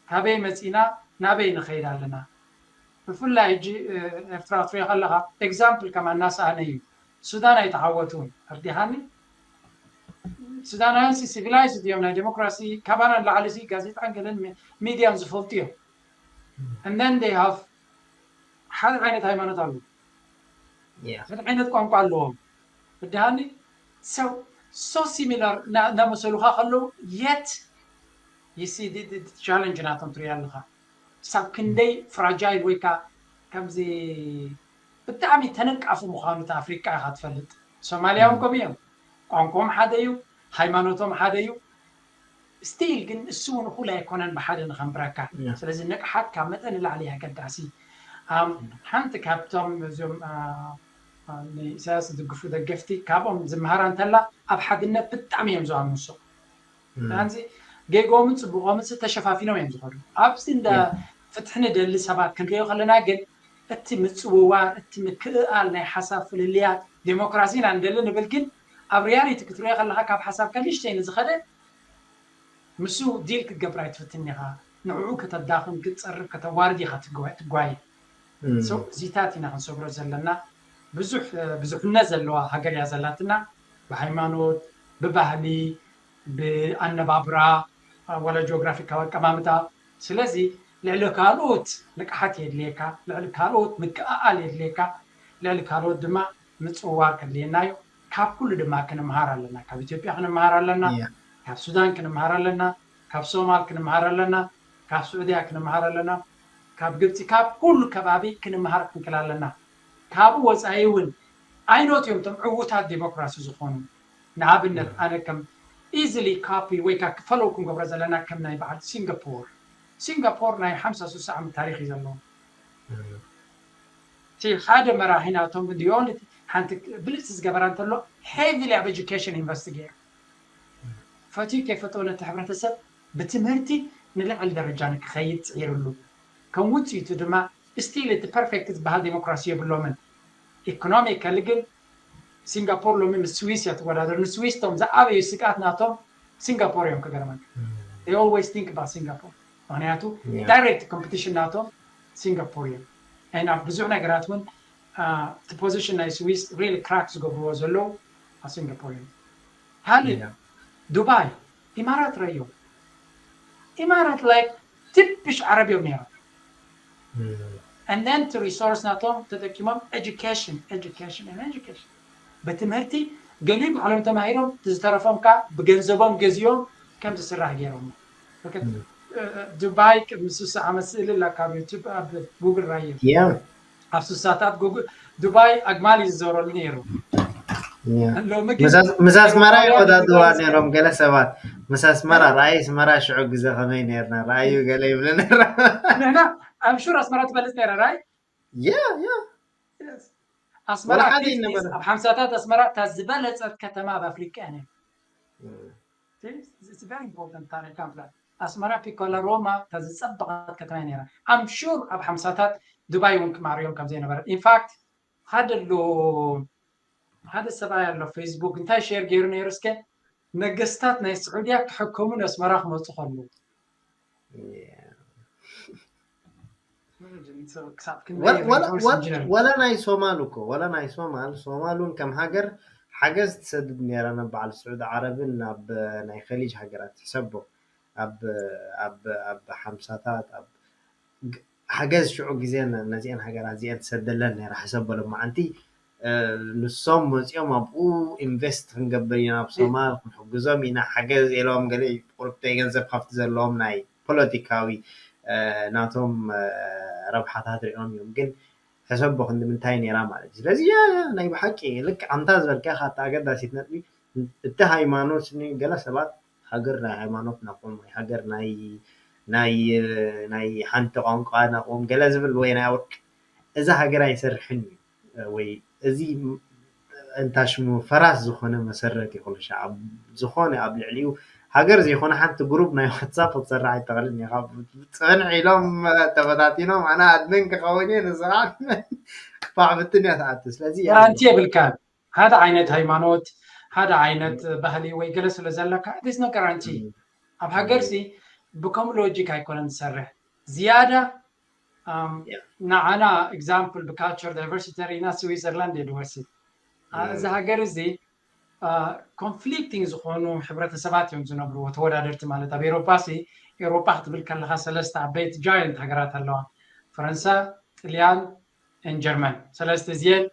ካበይ መፂና፣ ናበይ ንኸይድ ኣለና። ብፍላይ ሕጂ ኤርትራ ትሪኦ ከለካ ኤግዛምፕል ከማን እናሰኣነ እዩ። ሱዳን ኣይተዓወቱን። ተርዲኻኒ? ሱዳናውያን ሲ ሲቪላይዝድ እዮም። ናይ ዴሞክራሲ ካባና ንላዕሊ ሲ ጋዜጣን ገለን ሚድያን ዝፈልጡ እዮም። And then they have ሓደ ዓይነት ሃይማኖት ኣለዎም። ሓደ ዓይነት ቋንቋ ኣለዎም። ብድሃኒ ሰው so similar እናመሰሉካ ከለዉ የት ይሲ ቻለንጅ ናቶም ትሪኢ ኣለካ። ክሳብ ክንደይ ፍራጃይል ወይ ከዓ ከምዚ ብጣዕሚ ተነቃፊ ምዃኑ እቲ ኣፍሪቃ ኢኻ ትፈልጥ። ሶማልያውን ከምኡ እዮም። ቋንቋኦም ሓደ እዩ፣ ሃይማኖቶም ሓደ እዩ። ስቲል ግን እሱ እውን እኹል ኣይኮነን ብሓደ ንኸንብረካ። ስለዚ ንቕሓት ካብ መጠን ንላዕሊ ኣገዳሲ። ሓንቲ ካብቶም እዚኦም ንኢሳያስ ዝድግፉ ደገፍቲ ካብኦም ዝምሃራ እንተላ ኣብ ሓድነት ብጣዕሚ እዮም ዝኣምኑ። ሶ ናንዚ ጌጎምን ፅቡቆምን ተሸፋፊኖም እዮም ዝኸዱ። ኣብዚ እንደ ፍትሒ ንደሊ ሰባት ክንሪኦ ከለና ግን እቲ ምፅውዋር፣ እቲ ምክእኣል ናይ ሓሳብ ፍልልያት፣ ዴሞክራሲ ኢና ንደሊ ንብል፣ ግን ኣብ ሪያሊቲ ክትሪኦ ከለካ ካብ ሓሳብ ከንሽተይ ንዝኸደ ምስ ዲል ክትገብር ኣይትፍትን ኢኻ። ንዕኡ ከተዳኽም፣ ክትፀርፍ፣ ከተዋርድ ኢኻ ትጓየ። እዚታት ኢና ክንሰግሮ ዘለና። ብዙሕ ብዙሕነት ዘለዋ ሃገር እያ ዘላትና፣ ብሃይማኖት፣ ብባህሊ፣ ብኣነባብራ፣ ዋላ ጂኦግራፊካዊ ኣቀማምጣ። ስለዚ ልዕሊ ካልኦት ንቕሓት የድልየካ፣ ልዕሊ ካልኦት ምክእኣል የድልየካ፣ ልዕሊ ካልኦት ድማ ምፅዋር ከድልየና እዩ። ካብ ኩሉ ድማ ክንምሃር ኣለና። ካብ ኢትዮጵያ ክንምሃር ኣለና፣ ካብ ሱዳን ክንምሃር ኣለና፣ ካብ ሶማል ክንምሃር ኣለና፣ ካብ ስዑድያ ክንምሃር ኣለና፣ ካብ ግብፂ፣ ካብ ኩሉ ከባቢ ክንምሃር ክንክል ኣለና። ካብኡ ወፃኢ እውን ኣይኖት እዮም እቶም ዕዉታት ዴሞክራሲ ዝኾኑ። ንኣብነት ኣነ ከም ኢዝሊ ካፒ ወይ ከዓ ፈለው ክንገብሮ ዘለና ከም ናይ በዓል ሲንጋፖር። ሲንጋፖር ናይ ሓምሳ ስሳ ዓመት ታሪክ እዩ ዘለዎ። እቲ ሓደ መራሒ ናቶም ግን ዲኦን ሓንቲ ብልፅቲ ዝገበራ እንተሎ ሄቪሊ ኣብ ኤጁኬሽን ኢንቨስት ገይሩ ፈትዩ ከይፈትዎ ነቲ ሕብረተሰብ ብትምህርቲ ንልዕሊ ደረጃ ንክኸይድ ፅዒርሉ። ከም ውፅኢቱ ድማ ስቲል እቲ ፐርፌክት ዝበሃል ዴሞክራሲ የብሎምን። ኢኮኖሚካሊ ግን ሲንጋፖር ሎሚ ምስ ስዊስ እያ ትወዳደር። ንስዊስ ቶም ዝዓበዩ ስግኣት ናቶም ሲንጋፖር እዮም ክገርመን። They always think about ሲንጋፖር ምክንያቱ ዳይሬክት ኮምፒቲሽን ናቶም ሲንጋፖር እዮም። ኣብ ብዙሕ ነገራት እውን እቲ ፖዚሽን ናይ ስዊስ ሪሊ ክራክ ዝገብርዎ ዘለዉ ኣብ ሲንጋፖር እዮም። ካልእ ዱባይ ኢማራት ረዮ ኢማራት ላይክ ትብሽ ዓረብ እዮም ነይሮም። And then እቲ ሪሶርስ ናቶም ተጠቂሞም ኤጁኬሽን ኤጁኬሽን ኤጁኬሽን ብትምህርቲ ገሊኡ ባዕሎም ተማሂሮም ዝተረፎም ከዓ ብገንዘቦም ገዚኦም ከም ዝስራሕ ገይሮም። ዱባይ ቅድሚ ስሳ ዓመት ስእሊ ላ ካብ ዩቱብ ኣብ ጉግል ራየ ኣብ ስሳታት ጉግል ዱባይ ኣግማል እዩ ዝዘረሉ ነይሩ። ምስ ኣስመራ ይወዳድዋ ነይሮም ገለ ሰባት። ምስ ኣስመራ ራእይ ኣስመራ ሽዑ ግዜ ከመይ ነርና ራእዩ ገለ ይብለ ነራ። ንሕና ኣምሹር ኣስመራ ትበልፅ ነረ ራይ ያ ያ ኣስመራ ኣብ ሓምሳታት ኣስመራ እታ ዝበለፀት ከተማ ኣብ ኣፍሪቃ እያ። ኢምፖርታንት ታሪካ ምፍላጥ ኣስመራ ፒኮላ ሮማ እታ ዝፀበቐት ከተማ ነራ። ኣምሹር ኣብ ሓምሳታት ዱባይ እውን ክማርዮም ከም ዘይነበረ ኢንፋክት ሓደ ኣሎ ሓደ ሰብኣይ ኣሎ ፌስቡክ እንታይ ሼር ገይሩ ነይሩ እስከ ነገስታት ናይ ስዑድያ ክሕከሙ ንኣስመራ ክመፁ ከለዉ ወላ ናይ ሶማል እኮ ወላ ናይ ሶማል ሶማል እውን ከም ሃገር ሓገዝ ትሰድድ ነይራ ናብ በዓል ስዑድ ዓረብን ናብ ናይ ከሊጅ ሃገራት ትሕሰቦ ኣብ ኣብ ኣብ ሓምሳታት ኣብ ሓገዝ ሽዑ ግዜ ነዚአን ሃገራት እዚአን ትሰደለን ነይራ ሕሰቦ ሎማዓንቲ ንሶም መፂኦም ኣብኡ ኢንቨስት ክንገብር ኢና ኣብ ሶማል ክንሕግዞም ኢና ሓገዝ ኢሎም ገለ ቁርብተይ ገንዘብ ካብቲ ዘለዎም ናይ ፖለቲካዊ ናቶም ረብሓታት ሪኦም እዮም ግን ሕሰቦ ክንዲ ምንታይ ነይራ ማለት እዩ ስለዚ ያ ያ ናይ ብሓቂ ልክ ኣምታ ዝበልካ ኢኻ ኣታ ኣገዳሲት ነጥቢ እቲ ሃይማኖት ገለ ሰባት ሃገር ናይ ሃይማኖት ናቆም ወይ ሃገር ናይ ናይ ናይ ሓንቲ ቋንቋ ናቆም ገለ ዝብል ወይ ናይ ኣውርቅ እዛ ሃገር ኣይሰርሕን እዩ ወይ እዚ እንታሽሙ ፈራስ ዝኾነ መሰረት ይኹን ሸዓብ ዝኾነ ኣብ ልዕሊኡ ሃገር ዘይኮነ ሓንቲ ግሩፕ ናይ ዋትሳፕ ክትሰርሕ ኣይትኽእልን ኢኻ። ፅንሕ ኢሎም ተበታቲኖም ኣነ ኣድሚን ክኸውን እየ ንስኻ ባዕብትን እያ ትኣቱ። ስለዚ ጋራንቲ የብልካን ሓደ ዓይነት ሃይማኖት ሓደ ዓይነት ባህሊ ወይ ገለ ስለ ዘለካ ስ ኖ ጋራንቲ ኣብ ሃገር ሲ ብከም ሎጂክ ኣይኮነን ዝሰርሕ ዝያዳ ንዓና ኤግዛምፕል ብካልቸር ዳይቨርሲቲ ሪኢና ስዊዘርላንድ እየ ዝወስድ። እዚ ሃገር እዚ ኮንፍሊክቲንግ ዝኾኑ ሕብረተሰባት እዮም ዝነብርዎ ተወዳደርቲ ማለት ኣብ ኤሮፓ ሲ ኤሮፓ ክትብል ከለካ ሰለስተ ዓበይቲ ጃየንት ሃገራት ኣለዋ ፈረንሳ ጥልያን ጀርመን ሰለስተ እዚአን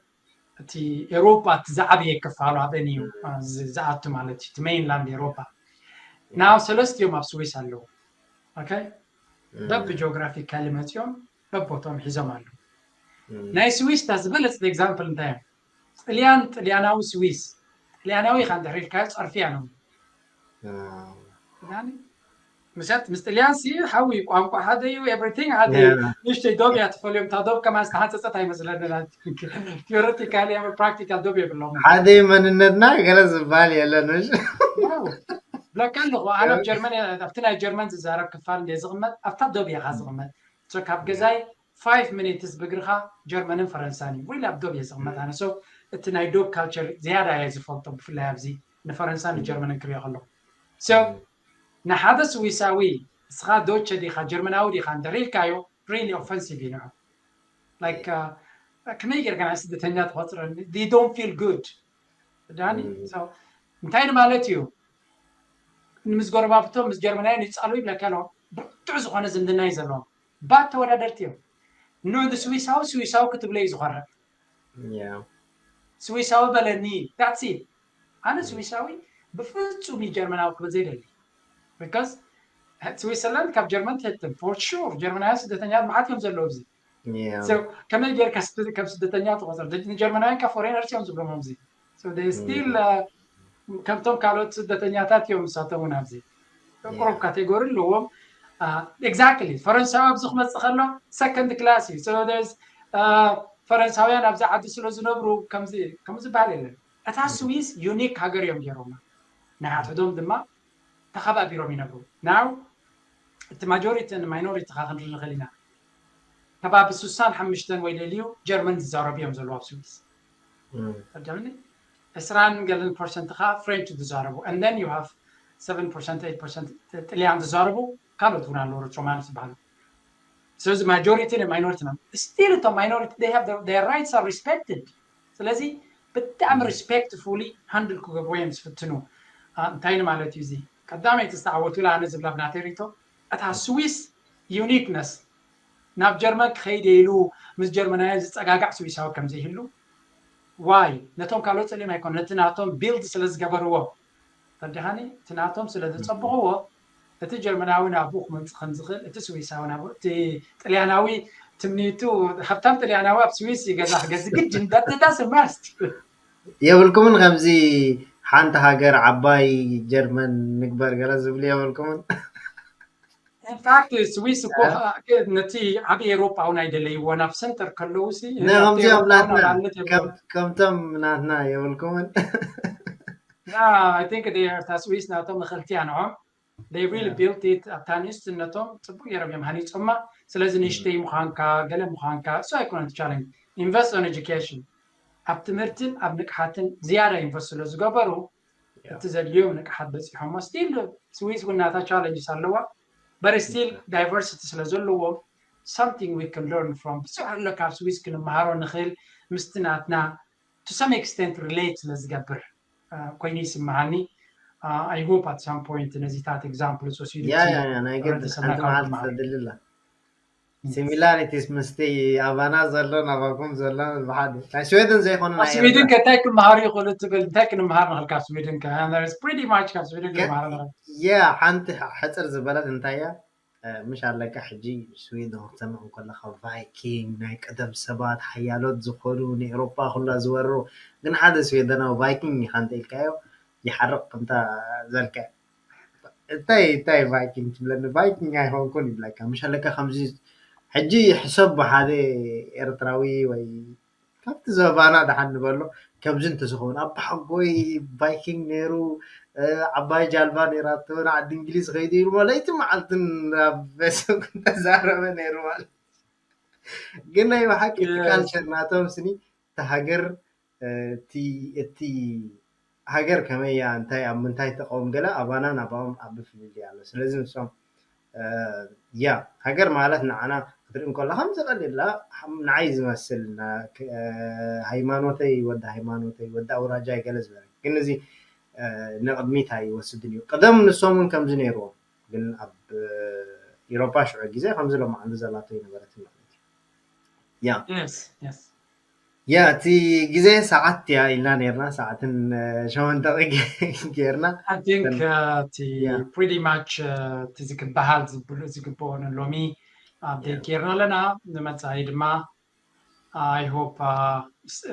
እቲ ኤሮፓ እቲ ዝዓበየ ክፋሉ ኣበን እዩ ዝኣቱ ማለት እዩ። እቲ ሜይንላንድ ኤሮፓ ናው ሰለስቲኦም ኣብ ስዊስ ኣለዉ። ኦኬ፣ በብ ጂኦግራፊካሊ መፂኦም በቦቶም ሒዞም ኣለዉ። ናይ ስዊስ እታ ዝበለፅት ኤግዛምፕል እንታይ እዮም? ጥልያን፣ ጥልያናዊ ስዊስ፣ ጥልያናዊ ኢኻ እንድሕር ኢልካዮ ፀርፊ እያ ነው። ምሰት ምስ ጥልያን ሲ ሓዊ ቋንቋ ሓደ እዩ፣ ኤቭሪቲንግ ሓደ እዩ። ንእሽተይ ዶብ እያ ትፈልዮም። እታ ዶብ ከማን ዝተሓፀፀት ኣይመስለንን። ቲዮሬቲካሊ ፕራክቲካል ዶብ የብሎም። ሓደ መንነትና ገለ ዝበሃል የለን። እሺ፣ ብለካ ኣለኹ ኣነ ኣብ ጀርመን፣ ኣብቲ ናይ ጀርመን ዝዛረብ ክፋል እንደ ዝቕመጥ ኣብታ ዶብ እያ ዝቕመጥ። ካብ ገዛይ ፋይቭ ሚኒትስ ብእግርኻ ጀርመንን ፈረንሳን እዩ። ወይ ኣብ ዶብ እየ ዝቕመጥ ኣነ። So እቲ ናይ ዶብ ካልቸር ዝያዳ እየ ዝፈልጦ፣ ብፍላይ ኣብዚ ንፈረንሳን ንጀርመንን ክሪኦ ከለኹ። So ንሓደ ስዊሳዊ እስኻ ዶቸ ዲኻ ጀርመናዊ ዲኻ እንድሕር ኢልካዮ ሪሊ ኦፈንሲቭ እዩ ንዑ። ላይክ ከመይ ጌርካ ናይ ስደተኛ ትቆፅረኒ? They don't feel good። ዳኒ እንታይ ማለት እዩ? ምስ ጎረባብቶም ምስ ጀርመናውያን ይፃሉ ይብለካ ኣለዎ። ብርቱዕ ዝኾነ ዝምድና እዩ ዘለዎም። ባት ተወዳደርቲ እዮም። ኖ ስዊሳዊ ስዊሳዊ ክትብሎ እዩ ዝኾርዕ። ስዊሳዊ በለኒ። That's it። ኣነ ስዊሳዊ ብፍጹም እዩ ጀርመናዊ ክብል ዘይደሊ። ቢካዝ ስዊዘርላንድ ካብ ጀርመን ትህትም for sure። ጀርመናውያን ስደተኛታት መዓት እዮም ዘለዉ ኣብዚ። ከመይ ጌርካ ከም ስደተኛ ትቆፅር? ንጀርመናውያን ከ ፎሬነርስ እዮም ዝብሎም ኣብዚ። ስቲል ከምቶም ካልኦት ስደተኛታት እዮም ንሳቶም እውን ኣብዚ ቁሩብ ካቴጎሪ ኣለዎም። ኤግዛክትሊ። ፈረንሳዊ ኣብዚ ክመፅእ ከሎ ሰከንድ ክላስ እዩ። ፈረንሳውያን ኣብዚ ዓዲ ስለ ዝነብሩ ከምዚ ዝበሃል የለን። እታ ስዊስ ዩኒክ ሃገር እዮም ገይሮማ። ንሓድሕዶም ድማ ተኸባቢሮም ይነብሩ። ናው እቲ ማጆሪቲ ንማይኖሪቲ ካ ክንርኢ ንኽእል ኢና። ከባቢ ስሳን ሓሙሽተን ወይ ልዕሊኡ ጀርመን ዝዛረቡ እዮም ዘለዉ ኣብ ስዊስ። ተርጀምኒ ዕስራን ገለን ፐርሰንት ካ ፍሬንች ዝዛረቡ፣ and then you have seven percent, eight percent ጥልያን ዝዛረቡ፣ ካልኦት እውን ኣለዉ፣ ሮማንስ ዝበሃሉ። ስለዚ ማጆሪቲ ን ማይኖሪቲ ና ስቲል እቶም ማይኖሪቲ they have their rights are respected። ስለዚ ብጣዕሚ ሪስፔክትፉሊ ሃንድል ክገብርዎ እዮም ዝፍትኑ። እንታይ ንማለት እዩ እዚ? ቀዳመይቲ ዝተዓወቱላ ኣነ ዝብላ ብናተይ ሪቶ፣ እታ ስዊስ ዩኒክነስ ናብ ጀርመን ክኸይድ ኢሉ ምስ ጀርመናውያን ዝፀጋጋዕ ስዊሳዊ ከም ዘይህሉ፣ ዋይ ነቶም ካልኦት ፀሊኦም ኣይኮነ ነቲ ናቶም ቢልድ ስለ ዝገበርዎ ተረዲኻኒ? እቲ ናቶም ስለ ዘፀብቕዎ እቲ ጀርመናዊ ናብኡ ክመፅእ ከም ዝኽእል፣ እቲ ስዊሳዊ ናብኡ፣ እቲ ጥልያናዊ ትምኒቱ፣ ሃብታም ጥልያናዊ ኣብ ስዊስ እዩ ገዛ ክገዝእ ግድን። That's a must። የብልኩምን ከምዚ ሓንቲ ሃገር ዓባይ ጀርመን ንግበር ገለ ዝብሉ የብልኩምን? ኢንፋክት ስዊስ እኮ ነቲ ዓብዪ ኤውሮጳ እውን ኣይደለይዎ ናብ ሰንተር ከለዉ ሲ ከምዚኦም ናትና ከምቶም ናትና የብልኩምን? I think እታ ስዊስ ናቶም ምኽልቲ እያ ንዖም። They really built it ኣብታ ንእስትነቶም ፅቡቅ ገይሮም እዮም ሃኒፆማ። ስለዚ ንእሽተይ ምዃንካ ገለ ምዃንካ እሱ ኣይኮነን ቻለንጅ። ኢንቨስት ኦን ኤጁኬሽን ኣብ ትምህርትን ኣብ ንቅሓትን ዝያዳ ኢንቨስት ስለ ዝገበሩ እቲ ዘድልዮም ንቅሓት በፂሖሞ። ስቲል ስዊስ እውን ናታ ቻለንጅስ ኣለዋ። But still diversity ስለ ዘለዎም something we can learn from ብዙሕ ኣሎ ካብ ስዊስ ክንመሃሮ ንኽእል ምስቲ ናትና to some extent relate ስለ ዝገብር ኮይኑ ይስምዓኒ። I hope at some point ነዚታት ኤግዛምፕል ወሲዱ ናይ ግድን ሓንቲ መዓልቲ ትፈድልላ ሲሚላሪቲስ ምስቲ ኣባና ዘሎ ናባኩም ዘሎ ብሓደ ናይ ስዌድን ዘይኮኑ ስዊድን ከ እንታይ ክመሃሩ ይኽእሉ ትብል? እንታይ ክንመሃር ንኽእል ካብ ስዊድን? ፕሪቲ ማች ካብ ስዊድን ክንመሃር ንኽእል። ያ ሓንቲ ሕፅር ዝበለት እንታይ እያ? ምሽ ኣለካ ሕጂ ስዊድን ክትሰምዕ እንከለካ ቫይኪንግ ናይ ቀደም ሰባት ሓያሎት ዝኾኑ ንኤውሮጳ ኩላ ዝወሩ ግን ሓደ ስዌደናዊ ቫይኪንግ ኢኻ እንተ ኢልካዮ ይሓርቕ ከምታ ዘልካ እንታይ እንታይ ቫይኪንግ ትብለኒ ቫይኪንግ ኣይኮንኩን ይብለካ ምሽ ኣለካ ከምዚ ሕጂ ሕሰብ ብሓደ ኤርትራዊ ወይ ካብቲ ዘባና ደሓን ንበሎ ከምዚ እንተዝኸውን ኣባሓጎይ ቫይኪንግ ነይሩ ዓባይ ጃልባ ነይራቶ ንዓዲ እንግሊዝ ከይዱ ኢሉ ለይቲ መዓልትን ናብ ቤተሰብ እንተዛረበ ነይሩ ማለት ግን ናይ ብሓቂ እቲ ካልቸር ናቶም ስኒ እቲ ሃገር እቲ ሃገር ከመይ እያ እንታይ ኣብ ምንታይ ተቐውም ገለ ኣባና ናባኦም ዓቢ ፍልልይ ኣሎ ስለዚ ንሶም ያ ሃገር ማለት ንዓና ክትርኢ እንከሎ ከምዚ ቀሊላ ንዓይ ዝመስል ሃይማኖተይ ወዲ ሃይማኖተይ ወዲ ኣውራጃይ ገለ ዝበለ ግን እዚ ንቕድሚት ኣይወስድን እዩ ቅደም ንሶም እውን ከምዚ ነይርዎም ግን ኣብ ኢሮፓ ሽዑ ግዜ ከምዚ ሎማዓንቲ ዘላቶ ይነበረትን ማለት እዩ ያ ያ እቲ ግዜ ሰዓት እያ ኢልና ነርና፣ ሰዓትን ሸሞንተ ጌርና። I think እቲ pretty much እቲ ዝክበሃል ዝብሉ ዝግብኦ ንሎሚ update ጌርና ኣለና። ንመጻኢ ድማ I hope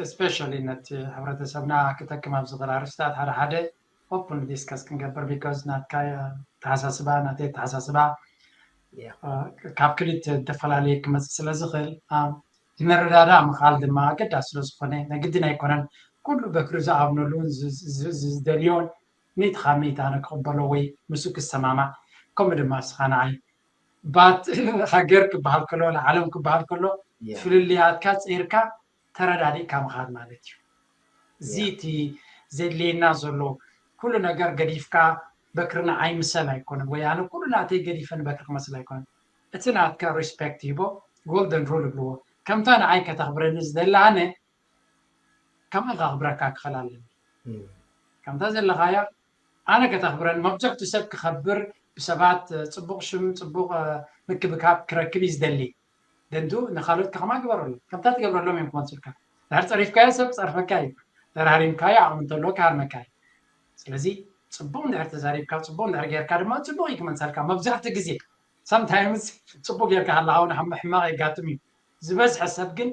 especially ነቲ ሕብረተሰብና ክጠቅም ኣብ ዝኽእል ኣርእስታት ሓደ ሓደ open discuss ክንገብር፣ because ናትካ ኣተሓሳስባ ናተይ ኣተሓሳስባ ካብ ክልተ ዝተፈላለየ ክመፅእ ስለ ዝኽእል፣ ንመረዳዳእ ምኽኣል ድማ ኣገዳሲ ስለ ዝኾነ፣ ናይ ግድን ኣይኮነን ኩሉ በክሪ ዝኣምነሉን ዝደልዮን ሚእቲ ካብ ሚእቲ ኣነ ክቕበሎ ወይ ምስኡ ክሰማማዕ፣ ከምኡ ድማ ንስኻ ንዓይ። But ሃገር ክበሃል ከሎ፣ ዓለም ክበሃል ከሎ፣ ፍልልያትካ ፂርካ ተረዳዲእካ ምኻድ ማለት እዩ። እዚ እቲ ዘድልየና ዘሎ፣ ኩሉ ነገር ገዲፍካ በክሪ ንዓይ ምሰል ኣይኮነን፣ ወይ ኣነ ኩሉ ናተይ ገዲፈ ንበክሪ ክመስል ኣይኮነን። እቲ ናትካ respect ሂቦ፣ golden rule ይብልዎ። ከምታ ንዓይ ከተኽብረኒ ዝደሊ ኣነ ከምኣ ከኽብረካ ክኽእል ኣለኒ። ከምታ ዘለኻያ ኣነ ከተኽብረኒ፣ መብዛሕትኡ ሰብ ክኸብር፣ ብሰባት ፅቡቕ ሽም፣ ፅቡቕ ምክብካብ ክረክብ እዩ ዝደሊ። ደንዱ ንኻልኦት ከማ ግበረሉ፣ ከምታ ትገብረሎም እዮም ክመልሱልካ። ድሕር ፀሪፍካዮ ሰብ ክፀርፈካ እዩ፣ ድሕር ሃሪምካዮ ዓቕሚ እንተለዎ ክሃርመካ እዩ። ስለዚ ፅቡቕ እንድሕር ተዛሪብካ፣ ፅቡቕ እንድሕር ጌርካ ድማ ፅቡቕ እዩ ክመልሰልካ። መብዛሕትኡ ግዜ፣ sometimes ፅቡቕ ጌርካ ከለኻ እውን ሕማቕ የጋጥም እዩ። ዝበዝሐ ሰብ ግን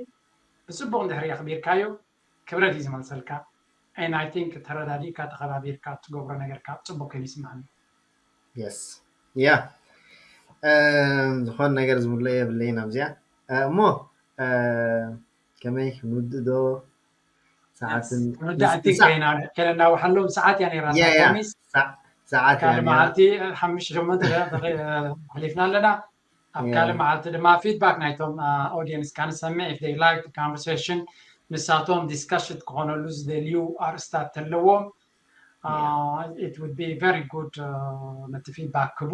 ብፅቡቕ እንድሕር የኽቢርካዮ ክብረት እዩ ዝመልሰልካ። And I think ተረዳዲእካ ተኸባቢርካ እትገብሮ ነገር ካብ ፅቡቕ ኮይኑ ይስማዓኒ። Yes, ያ ዝኾነ ነገር ዝብሎ የብለይን ኣብዚኣ። እሞ ከመይ ክንውድእ ዶ? ሰዓትን ከነናውሓሎም ሰዓት እያ ነይራ። ሰዓት ካልእ መዓልቲ ሓሙሽተ ሸሞንተ ሓሊፍና ኣለና። ኣብ ካልእ መዓልቲ ድማ feedback ናይቶም audience ካ ንሰምዕ፣ if they like conversation፣ ንሳቶም discussion ክኾነሉ ዝደልዩ ኣርእስታት ተለዎም፣ it would be very good ነቲ feedback ክቡ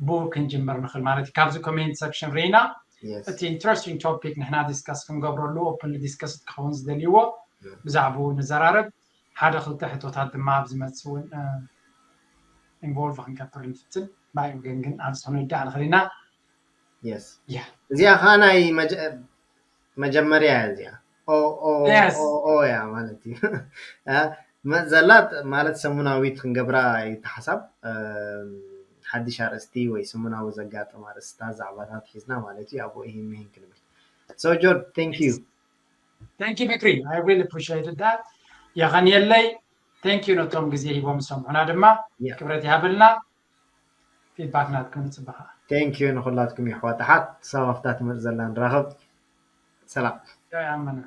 ብኡ ክንጅምር ንኽእል ማለት እዩ። ካብዚ comment section ርኢና እቲ interesting topic ንሕና discuss ክንገብረሉ፣ openly discuss ክኸውን ዝደልይዎ ብዛዕባኡ ንዘራረብ። ሓደ ክልተ ሕቶታት ድማ ኣብ ዝመጽእ እውን involve ክንገብር ንፍትን። ብኣይ ወገን ግን ኣብዚ ክንወድእ ንኽእል ኢና። እዚኣ ከዓ ናይ መጀመርያ እያ እዚኣ። ኦያ ማለት እዩ ዘላ ማለት ሰሙናዊት ክንገብራ ይተሓሳብ። ሓድሽ ኣርእስቲ ወይ ሰሙናዊ ዘጋጥም ኣርእስታት ዛዕባታት ሒዝና ማለት እዩ። ኣብኡ ይህን ክንብል። So George, thank you. Thank you ምክሪ። I really appreciated that. የቐንየለይ። Thank you ነቶም ግዜ ሂቦም ዝሰምዑና ድማ ክብረት ይሃበልና። Feedback ናትኩም ንፅበኻ። Thank you ንኹላትኩም የሕዋት ኣሓት። ሳብ ኣብታ ትመፅእ ዘላ ንራኸብ። ሰላም። ኣመና።